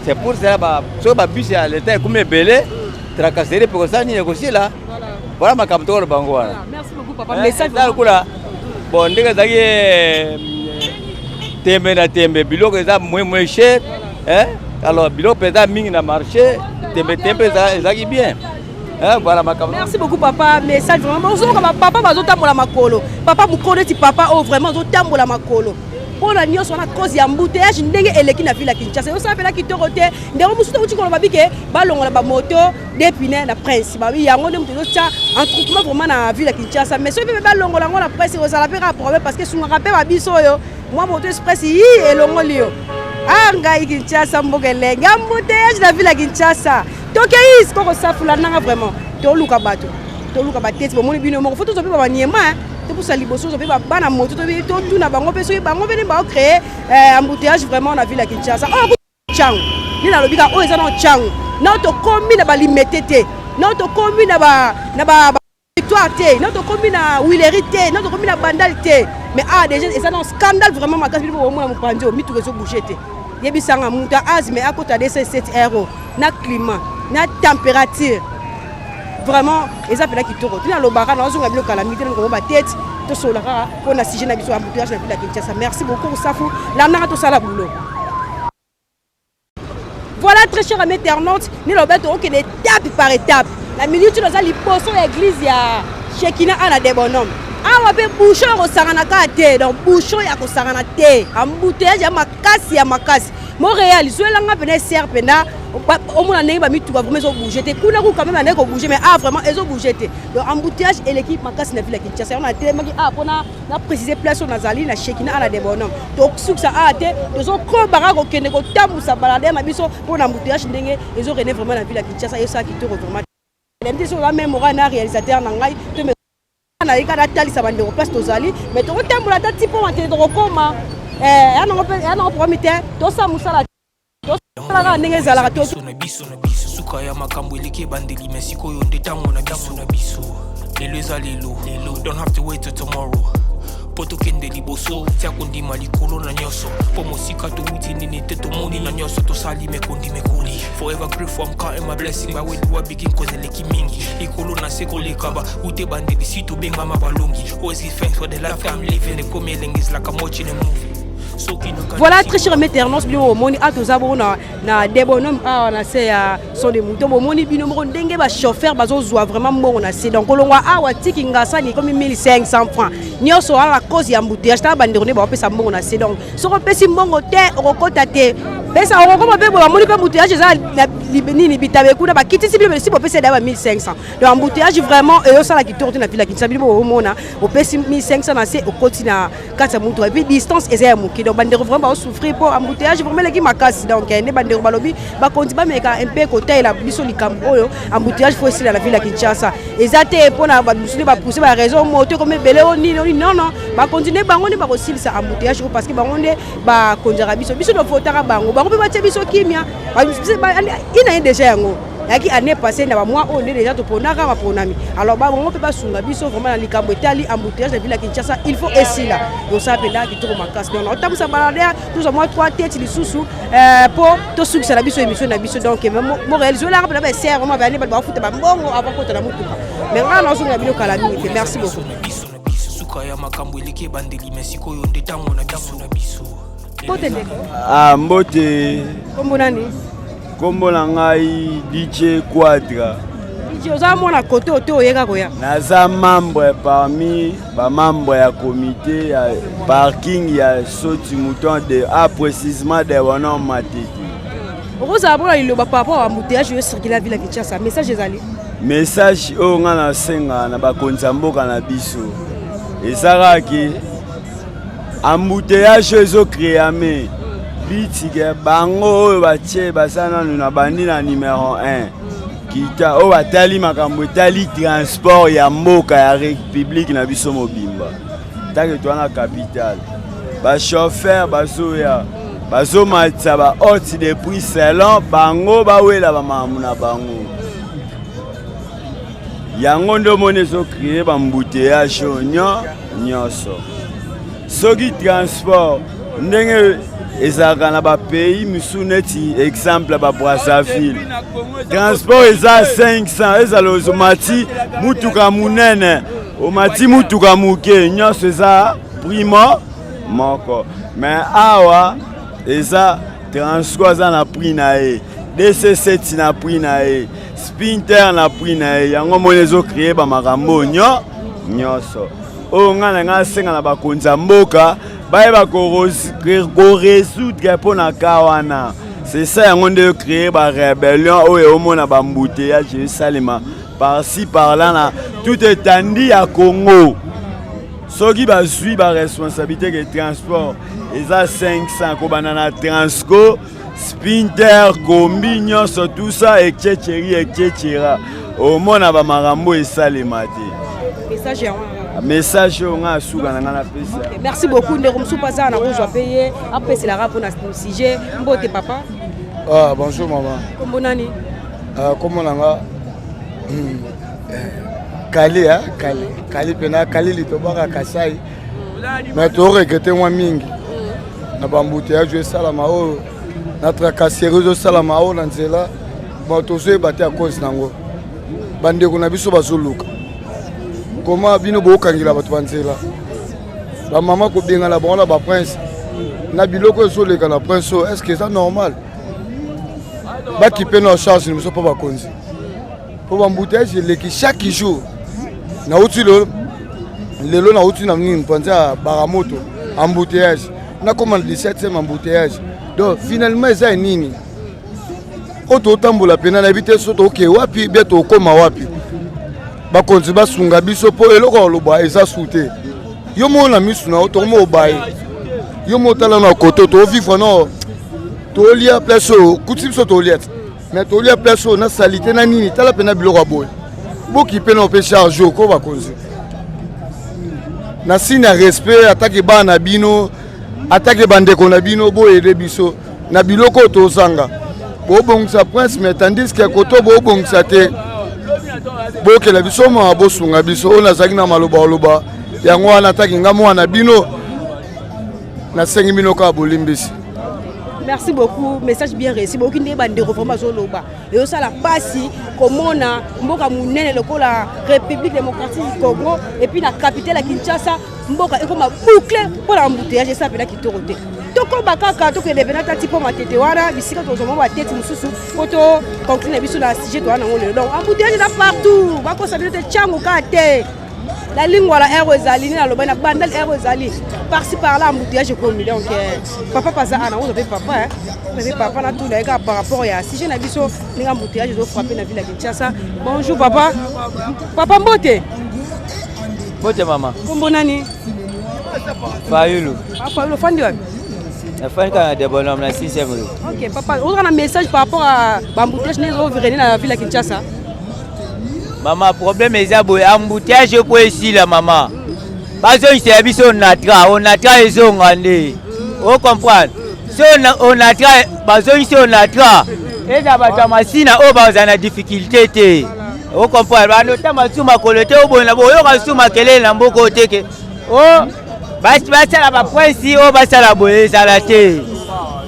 C'est pour cela, soki babus ya l'état ekomi ebele, tracasserie mpe kosala nini, ekosila. Voilà makambo tokoloba bango wana. Lokola bon, ndenge ezalaki tembe na tembe, biloko eza moins moins cher. Alors biloko mpenza mingi na marché, tembe tembe ezalaki bien. Voilà makambo. Merci beaucoup papa, message vraiment. Ozoyoka bapapa bazotambola makolo, papa mokolo neti papa oyo vraiment azotambola makolo mpona nyonso wana, cause ya embouteillage ndenge eleki na ville ya Kinshasa. Ezosala mpena kitoko te. Ndeko mosusu touti koloba bike balongola bamoto deux pneus na prince, babi yango nde moto ezotia attroupement vraiment na ville ya Kinshasa. Mais soki mpe balongola yango na prince, ekozala mpe kaka problème, parce que esungaka mpe babiso oyo mwa moto express yi elongoli yo. Ah ngai, Kinshasa mboka elenge, embouteillage na ville ya Kinshasa. Tokei siko kosafula nanga vraiment, toluka bato, toluka bateti. Bomoni bino moko, faut tozwa mpe babaniema topusa liboso, tozwa mpe bana moto, totuna bango mpe soki bango mpe nde baocréer embouteillage vraiment na ville ya Kinshasa. Oyo Tshangu nde nalobi kaka, oyo eza nao Tshangu, nao tokomi na baLimete te, nao tokomi na ba Victoire te, nao tokomi na Huilerie te, nao tokomi na Bandal te. Mais ah, déjà eza na scandale vraiment makasi. Bino bomona mopanzi oyo, mituka ezobouge te. Yebisanga, moto ya asthme akota 207 euro na climat na température, vraiment eza mpena kitoko te. Nalobaka nazonga bino kala mingi te, nakomo batete, tosolola kaka mpo na sujet na biso ya embouteillage na ville ya Kinshasa. Merci beaucoup Safu, landanga, tosala boulot. Voilà, très cher ami internaute, ni lobeto okende étape par étape. La minute naza liboso ya église ya Shekina ana de bonhomme awa mpe bouchon ya kosangana kaka te, donc bouchon ya kosangana te, embouteillage ya makasi ya makasi. Montréal zwelanga mpena eser mpena omona ndenge bamituka vraiment ezobouge te kuna kuka meme andeki kobouge, mais ah vraiment ezobouge te. Donc embouteillage eleki makasi na ville ya Kinshasa. Yango natelemaki ah mpona na précise place oyo nazali na Shekina ana de bonhomme. Tosukisa awa te, tozokobaka kokende kotambusa baladere na biso mpona embouteillage ndenge ezorene vraiment na ville ya Kinshasa. Esala kitoko vraiment te soki oza meme moral na réalisateur na ngai to naye kaka natalisa bandeko place tozali, mais tokotambola ata ti mpo matele tokokoma ya nango problème te. Tosala mosala, tosala kaka ndenge ezalaka. Biso na biso na biso, suka ya makambo eleki ebandeli, me sikoyo nde ntango na biso na biso. Lelo eza lelo lelo, don't have to wait till tomorrow mpo tokende liboso. Tia kondima likolo na nyonso, mpo mosika towuti nini te, tomoni na nyonso tosali mekondi mekoli. Forever grateful, I'm counting my blessing. By where do I begin? Cause eleki mingi likolo na se koleka ba ute bandeli si tobengama balongi. Always give thanks for the life I'm living. Ekomi elengi, is like I'm watching a movie. Soki Voilà, très cher internautes, bino bomoni a toza bongo na de bonhomme awa na se ya son de mouton. Bomoni bino moko ndenge bachauffeur bazozwa vraiment mbongo na se. Donc kolongwa awa tiki ngasani ekomi 1500 francs, nyonso wana na cause ya embouteillage. Tala bandeko nde baopesa mbongo na se. Donc soki opesi mbongo te, okokota te. Pesa okokoma mpe boye. Bamoni mpe embouteillage eza na nini, bitabe kuna bakitisi bino esi bopesi da ba 1500. Donc embouteillage vraiment ezosala kitoko te na ville ya Kinshasa. Bino bomona, opesi 1500 na se, okoti na kati ya motuka, et puis distance eza ya moke. Donc bandeko vraiment baosouffrir mpo embouteillage vraiment eleki makasi. Donc nde bandeko balobi bakonzi bameka mpe kotalela biso likambo oyo. Embouteillage faut esila na ville ya Kinshasa. Eza te mpona bamosusu nde bapousse baraison, moto ekomi ebele o nini oni. Non, non, bakonzi nde bango nde bakosilisa embouteillage oyo, parce que bango nde bakonzaka biso. Biso tovotaka bango, bango mpe batia biso kimia. Ina ye déjà yango yaki année passée na bamois oyo nde déjà toponaka baponami. Alors bango mpe basunga biso vraiment na likambo etali embouteillage na ville ya Kinshasa. Il faut esila, tosala mpenza kitoko makasi. Donc naotambwisa baladere, tozwa mwa 3 tete lisusu mpo tosukisa na biso émission na biso. Donc moréalise olaka mpena baesere vraiment bayani bato bafuta bambongo avant kota na motuka, mais ngai nazonga bino kala mingi te. Merci beaucoup. Biso na biso, suka ya makambo eleki ebandeli, me sikoyo nde ntango na biso na biso. Mbote ndeko. Ah, mbote. Kombo nani? Kombo na ngai DJ Quadra. DJ, oza mwana kote oyo te oyeka koya? Naza membre parmi bamembre ya comité ya parking ya Soti Mouton de a précisement de Wana Matete. Okozala mpona liloba par rapport ya embouteillage oyo circule ya ville ya Kinshasa, message ezali? Message oyo ngai nasenga na bakonzi ya mboka na biso eza kaka ke embouteillage oyo ezocréame bitike bango oyo batie baza nanu na bandi na numero 1 kita oyo batali makambo etali transport ya mboka ya république na biso mobimba. Take toa na capitale, bachauffeur bazoya bazomatisa ba haute de prix selon bango, bawela bamakambo na bango. Yango nde omoni ezocréer baembouteillage oyo nyonso. Soki transport ndenge ezalaka na bapays mosusu, neti exemple ya baBrazzaville, transport eza 500, ezala ozomati mutuka monene, omati mutuka moke, nyonso eza prix moko. Mais awa eza Transco aza na prix na ye, DC7 na prix na ye, Sprinter na prix na ye. Yango moni ezocréer bamakambo nyonso oyo. Ngai na ngai asenga na bakonzi ya mboka bayeba korésoudre mpo na ka wana. C'est ça, yango nde créer barébellion oyo omona baembouteillage esalema par-ci par-là na tout étendue ya Congo. Soki bazwi baresponsabilité ke transport eza 500, kobanda na Transco, Sprinter, kombi nyonso, tout ça, etc etc, omona bamakambo esalema te. Message yango? Message oyo ngai asuka na ngai napesa. Merci beaucoup ndeko. Mosusu aza na kozwa mpe ye apeselaka mpona sujet. Mbote papa. Ah, bonjour maman. Kombo nani? Ah, kombo na nga Kali, ah, Kali. Kali pena Kali litobaka Kasai. Mais to regretter mwa mingi na baembouteillage esalama oyo, na tracasserie ezosalama oyo na nzela. Bon, tozoyeba te à cause nango. Bandeko na biso bazoluka koma bino bokangela bato banzela, bamama kobengana bango na baprince na biloko ezoleka na prince oyo. Est ce que eza normal? Bakipe na charge na biso mpo bakonzi, mpo baembouteillage eleki chaque jour. Nauti lelo lelo nauti na nini mpanza ya Baramoto embouteillage nakoma na 17e embouteillage donc finalement eza ya nini oyo totambola mpena nayebi te so tokee wapi bia tokóma wapi bakonzi basunga biso mpo eloko ya koloba eza su te yo moko na misu na yo tokoma obaye yo moko tala na koto tovivre no tolia place oyo kuti biso tolia te mais tolia place oyo na salite na nini tala mpena biloko ya boye boki mpe na ope charge oko bakonzi na signe ya respect atake bana na bino atake bandeko na bino boyede biso na biloko oyo tozanga bobongisa prince mais tandis que koto bobongisa te bokela biso mawa bosunga biso oyo nazalaki na maloba oloba yango wana ataki nga mwana bino nasengi bino kaka bolimbisi merci beaucoup message bien reçu boyoki nde bandeko vraiment bazoloba ezosala mpasi komona mboka monene lokola république démocratique du congo epuis na capitale ya kinshasa mboka ekoma boucle mpo na embouteillage esala mpena kitoko te tokoba kaka tokende mpena tati mpo matete wana bisika tozwa mwa batete mosusu mpo to conclure na biso na sujet towana yango lelo donc embouteillage eza partout bakosa bino te ntango kaka te na lingwala ero ezali nini nalobai na bandal ero ezali parci par là embouteillage ekomi donc eh, papa paza ana oza mpe papa mpe papa natuna ye kaka par rapport ya sujet na biso ndenge embouteillage ezofrappe na ville ya kinshasa bonjour papa papa mbote Mbote mama. Kombo nani? Fayulu. Ah, Fayulu ofandi wapi? Nafandi kaka na Debonhomme na 6e rue. Ok, papa, oza na message par rapport à ba embouteillage ndenge ezo rene na ville ya Kinshasa? Mama, problème eza boye, embouteillage po esila mama. Bazongisela biso Onatra, Onatra ezonga nde. O comprendre? So Onatra bazongisi Onatra, eza bato ya masina oyo bazala na difficulté te. O comprendre? Bando ta masu makolo te oboye na boyoka su makelele na mboka oyo te ke o basala baprince oyo basala boye ezala te.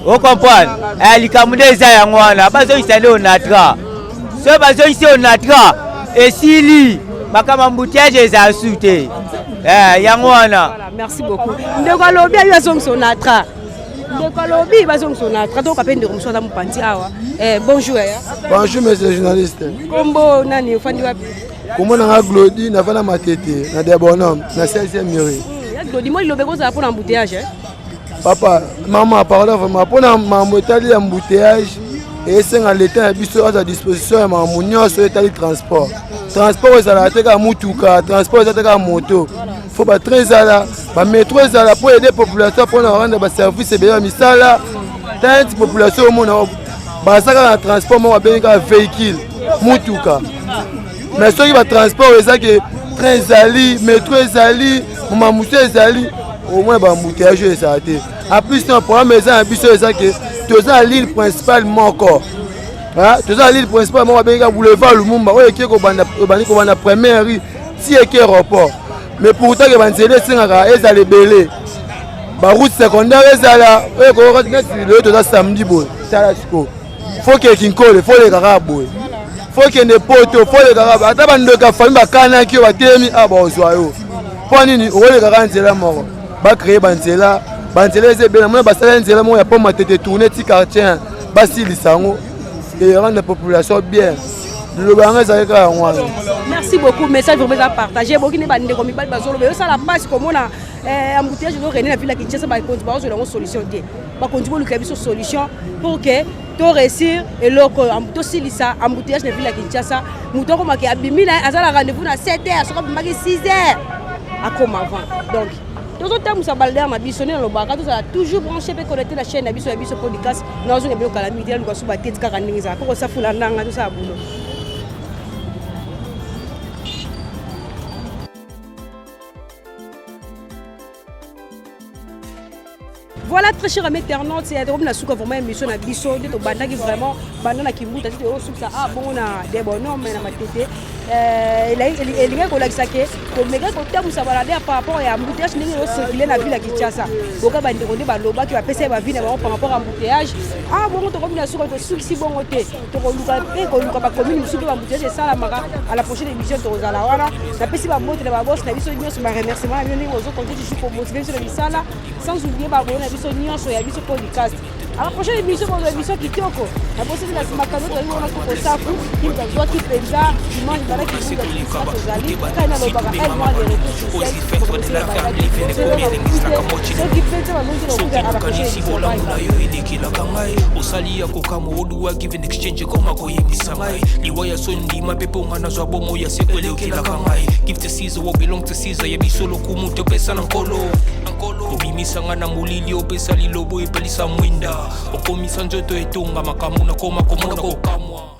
O comprendre? Eh, likambo nde eza yango wana bazongisa nde Onatra. Soki bazongisi Onatra esili makambo ya embouteillage ezala su te. Eh, yango wana. Merci beaucoup. Ndeko alobi ayo azongisa Onatra. Ndeko alobi bazongisa Onatra toyoka mpe ndeko mosusu aza mopanzi awa. Eh, bonjour yaya. Bonjour monsieur le journaliste. Kombo nani ofandi wapi? Kombo na nga Glody navanda Matete na Debonhomme na 16e mairie. Ya Glody moi liloba ekozala mpo na embouteillage eh? Papa, mama pardon vraiment mpo na mambo etali embouteillage esenga leta na biso azwa disposition ya makambo nyonso etali transport. Transport ezalaka te kaka motuka, transport eza te kaka moto. Faut ba train ezala, ba metro ezala mpo aider population mpo na rendre ba service ebele ya misala. Tanti population omona baza kaka na transport moko babengi kaka véhicule motuka. Mais soki ba transport eza ke train ezali, metro ezali, mamusu ezali, omona ba embouteillage oyo ezala te. En plus na problème eza na biso eza ke toza na ligne principale moko. Toza na ligne principale moko babengi kaka boulevard Lumumba oyo eke kobanda ebandi kobanda première rue ti eke aéroport. Mais pourtant ke banzela esengaka ezala ebele. Ba route secondaire ezala oyo ekoyoka neti lelo toza samedi boye. Tala sikoyo. Faut ke Kinkole, faut leka kaka boye. Faut kende poto, faut leka kaka ata bandoki ya famille bakanaki yo batelemi awa bakozwa yo. Mpo nini okoleka kaka nzela moko? Ba créer banzela, banzela eza ebele. Namona basala nzela moko ya pont Matete tourne ti quartier basilisa yango et rendre population bien. Liloba yango ezalaki kaka yango wana. Merci beaucoup, message vraiment eza partagé. Boki nde bandeko mibali bazoloba ezosala mpasi komona embouteillage ezo rene na ville ya Kinshasa, bakonzi bazozwela yango solution te. Bakonzi bolukela biso solution pour que to réussir eloko tosilisa embouteillage na ville ya Kinshasa. Moto akomaki abimi na ye aza na rendez-vous na 7 heures, soki abimaki 6 heures akoma avant. Donc tozotambusa balder na biso nde nalobaka tozala toujours branché mpe connecté na chaîne na biso ya biso podcast. Nazonga bino kala mingi te, naluka so bateti kaka ndenge ezala koko safula nanga tosala boulot. Voilà très cher ami internaute, c'est na suka vraiment émission na biso nde tobandaki vraiment banda na kimbuta tete osukisa ah bongo na des bonhommes na matete elingaki kolakisa ke tomekaki kotambusa baladere par rapport ya embouteillage ndenge ezocircule na ville ya Kinshasa. Boka bandeko nde balobaki bapesa ye bavi na bango par rapport ya embouteillage. Ah bongo tokomi na suka tosukisi bongo te, tokoluka mpe koluka bacommune mosusu mpe baembouteillage esalamaka. À la prochaine émission tokozala wana. Napesi bambote na babosi na biso nyonso, ba remerciement na bino ndenge bozokonte toujours komotive biso na misala, sans oublier babone na biso nyonso ya biso podcast. À la prochaine émission, bozwa émission kitoko. Na bosisi na nsima kano tozali wana koko safu kimta azwaki mpenza dimanche balaki bunga tozali kai nalobaka el mois de retour social soki mpenza bazongi na okuta à la prochaine émission. Bye bolamu na yo elekelaka ngai osali ya kokamwa oduwa give and exchange ekoma koyebisa ngai liwa ya soni ndima mpe mpo nga nazwa bomo ya seko elekelaka ngai give to Caesar what belong to Caesar ya biso lokumu topesa na nkolo obimisa nga na molili opesa lilobo epelisa mwinda okomisa nzoto etonga makambo nakoma komona kokamwa.